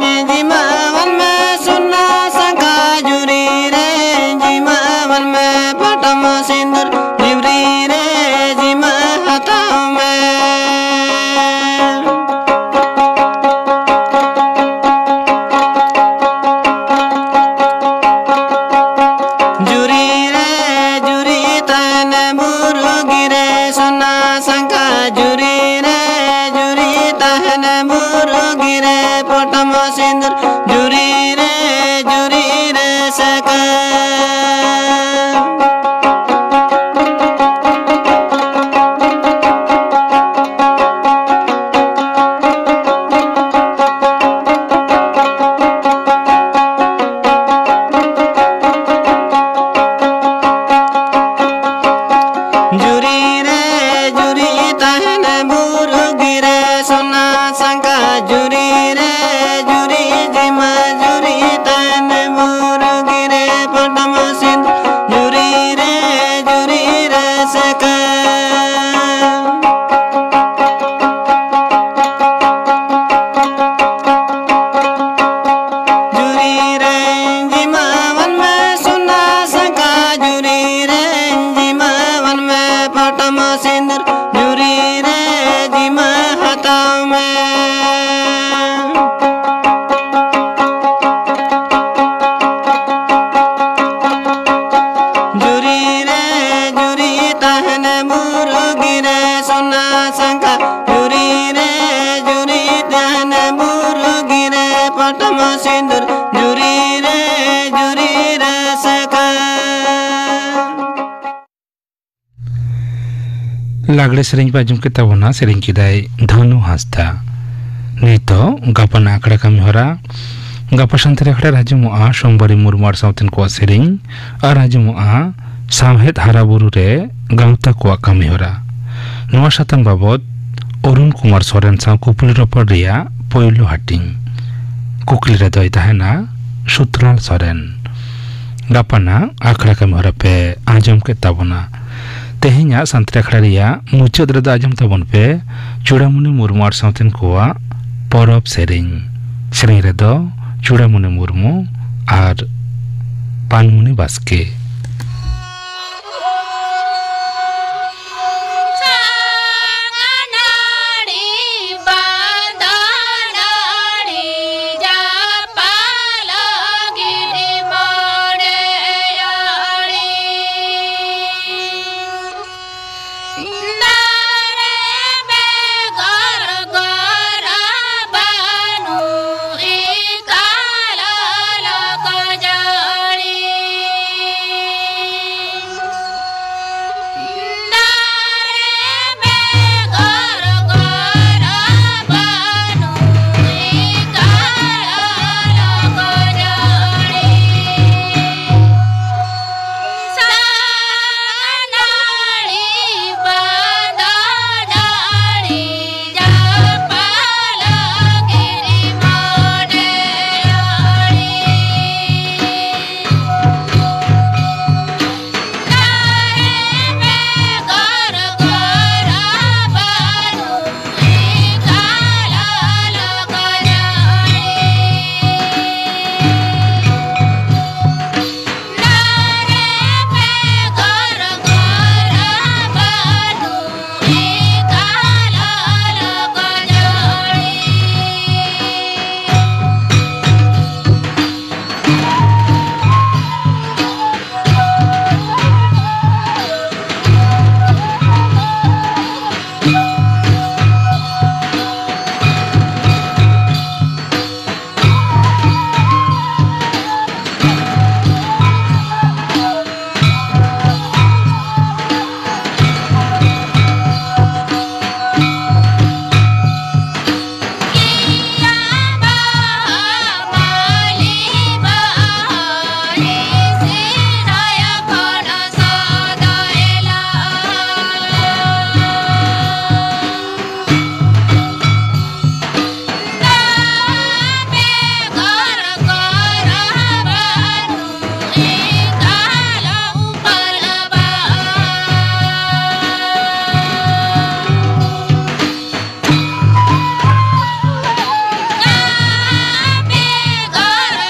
ᱡᱤᱢᱟ ᱢᱟᱱ ᱢᱮ ᱥᱚᱱᱟ ᱥᱟᱸᱜᱟ, ᱡᱩᱨᱤ ᱨᱮ ᱡᱤᱢᱟ ᱢᱟᱱ ᱢᱮ ᱯᱚᱴᱚᱢ ᱥᱤᱸᱫᱩᱨ, ᱡᱩᱨᱤ ᱨᱮ ᱡᱤᱢᱟ ᱦᱟᱛᱟᱣ ᱢᱮ᱾ ᱡᱩᱨᱤ ᱨᱮ ᱡᱩᱨᱤ ᱛᱟᱦᱮᱱ ᱵᱩᱨᱩ ᱜᱤᱨᱮ ᱥᱚᱱᱟ ᱥᱟᱸᱜᱟ, ᱡᱩᱨᱤ ᱨᱮ ᱡᱩᱨᱤ ᱛᱟᱦᱮᱱ ᱵᱩᱨᱩ ᱜᱤᱨᱮ ᱯᱚᱴᱚᱢ ᱥᱤᱸᱫᱩᱨ, ᱡᱩᱨᱤ ᱨᱮ ᱡᱩᱨᱤ ᱨᱮ ᱥᱟᱠᱟ᱾ ᱡᱩᱨᱤ ᱨᱮ ᱡᱩᱨᱤ ᱛᱟᱦᱮᱱ ᱵᱩᱨᱩ ᱜᱤᱨᱮ ᱥᱚᱱᱟ ᱥᱟᱸᱜᱟ, ᱡᱩᱨᱤ ᱨᱮ ᱡᱩᱨᱤ ᱡᱤᱢᱟ ᱡᱩᱨᱤ ᱛᱟᱦᱮᱱ ᱵᱩᱨᱩ ᱜᱤᱨᱮ ᱯᱚᱴᱚᱢ ᱥᱤᱸᱫᱩᱨ, ᱡᱩᱨᱤ ᱨᱮ ᱴᱟᱢᱟ ᱥᱤᱸᱫᱩᱨ ᱡᱩᱨᱤ ᱨᱮ, ᱡᱩᱨᱤ ᱨᱮ ᱥᱟᱠᱷᱟ᱾ ᱞᱟᱜᱽᱲᱮ ᱥᱮᱨᱮᱧ ᱯᱮ ᱟᱸᱡᱚᱢ ᱠᱮᱫ ᱛᱟᱵᱚᱱᱟ, ᱥᱮᱨᱮᱧ ᱠᱮᱫᱟᱭ ᱫᱷᱚᱱᱩ ᱦᱟᱸᱥᱫᱟ᱾ ᱱᱤᱛᱚᱜ ᱜᱟᱯᱟᱱᱟᱜ ᱟᱠᱷᱲᱟ ᱠᱟᱹᱢᱤ ᱦᱚᱨᱟ᱾ ᱜᱟᱯᱟ ᱥᱟᱱᱛᱟᱲᱤ ᱟᱠᱷᱲᱟ ᱨᱮ ᱟᱸᱡᱚᱢᱚᱜᱼᱟ ᱥᱳᱢᱵᱟᱨᱤ ᱢᱩᱨᱢᱩ ᱟᱨ ᱥᱟᱶᱛᱮᱱ ᱠᱚᱣᱟᱜ ᱥᱮᱨᱮᱧ, ᱟᱨ ᱟᱸᱡᱚᱢᱚᱜᱼᱟ ᱥᱟᱶᱦᱮᱫ ᱦᱟᱨᱟ ᱵᱩᱨᱩ ᱨᱮ ᱜᱟᱶᱛᱟ ᱠᱚᱣᱟᱜ ᱠᱟᱹᱢᱤ ᱦᱚᱨᱟ᱾ ᱱᱚᱣᱟ ᱥᱟᱛᱟᱢ ᱵᱟᱵᱚᱛ ᱚᱨᱩᱱ ᱠᱩᱢᱟᱨ ᱥᱚᱨᱮᱱ ᱥᱟᱶ ᱠᱩᱯᱞᱤ ᱨᱚᱯᱚᱲ ᱨᱮᱭᱟᱜ ᱯᱳᱭᱞᱳ ᱦᱟᱹᱴᱤᱧ᱾ ᱠᱩᱠᱞᱤ ᱨᱮᱫᱚᱭ ᱛᱟᱦᱮᱱᱟ ᱥᱩᱛᱨᱟᱞ ᱥᱚᱨᱮᱱ᱾ ᱜᱟᱯᱟᱱᱟᱜ ᱟᱠᱷᱲᱟ ᱠᱟᱹᱢᱤ ᱦᱚᱨᱟ ᱯᱮ ᱟᱸᱡᱚᱢ ᱠᱮᱫ ᱛᱟᱵᱚᱱᱟ᱾ ᱛᱮᱦᱮᱧᱟᱜ ᱥᱟᱱᱛᱟᱲᱤ ᱟᱠᱷᱲᱟ ᱨᱮᱭᱟᱜ ᱢᱩᱪᱟᱹᱫ ᱨᱮᱫᱚ ᱟᱸᱡᱚᱢ ᱛᱟᱵᱚᱱ ᱯᱮ ᱪᱩᱲᱟᱢᱩᱱᱤ ᱢᱩᱨᱢᱩ ᱟᱨ ᱥᱟᱶᱛᱮᱱ ᱠᱚᱣᱟᱜ ᱯᱚᱨᱚᱵᱽ ᱥᱮᱨᱮᱧ᱾ ᱥᱮᱨᱮᱧ ᱨᱮᱫᱚ ᱪᱩᱲᱟᱢᱩᱱᱤ ᱢᱩᱨᱢᱩ ᱟᱨ ᱯᱟᱱᱢᱩᱱᱤ ᱵᱟᱥᱠᱮ᱾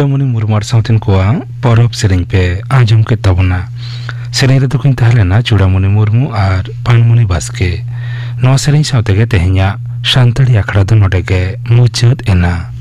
ᱪᱩᱲᱟᱢᱩᱱᱤ ᱢᱩᱨᱢᱩ ᱟᱨ ᱥᱟᱶᱛᱮᱱ ᱠᱚᱣᱟᱜ ᱯᱚᱨᱚᱵᱽ ᱥᱮᱨᱮᱧ ᱯᱮ ᱟᱸᱡᱚᱢ ᱠᱮᱫ ᱛᱟᱵᱚᱱᱟ᱾ ᱥᱮᱨᱮᱧ ᱨᱮᱫᱚ ᱠᱤᱱ ᱛᱟᱦᱮᱸ ᱞᱮᱱᱟ ᱪᱩᱲᱟᱢᱩᱱᱤ ᱢᱩᱨᱢᱩ ᱟᱨ ᱯᱟᱱᱢᱩᱱᱤ ᱵᱟᱥᱠᱮ᱾ ᱱᱚᱣᱟ ᱥᱮᱨᱮᱧ ᱥᱟᱶ ᱛᱮᱜᱮ ᱛᱮᱦᱮᱧᱟᱜ ᱥᱟᱱᱛᱟᱲᱤ ᱟᱠᱷᱲᱟ ᱫᱚ ᱱᱚᱰᱮ ᱜᱮ ᱢᱩᱪᱟᱹᱫ ᱮᱱᱟ᱾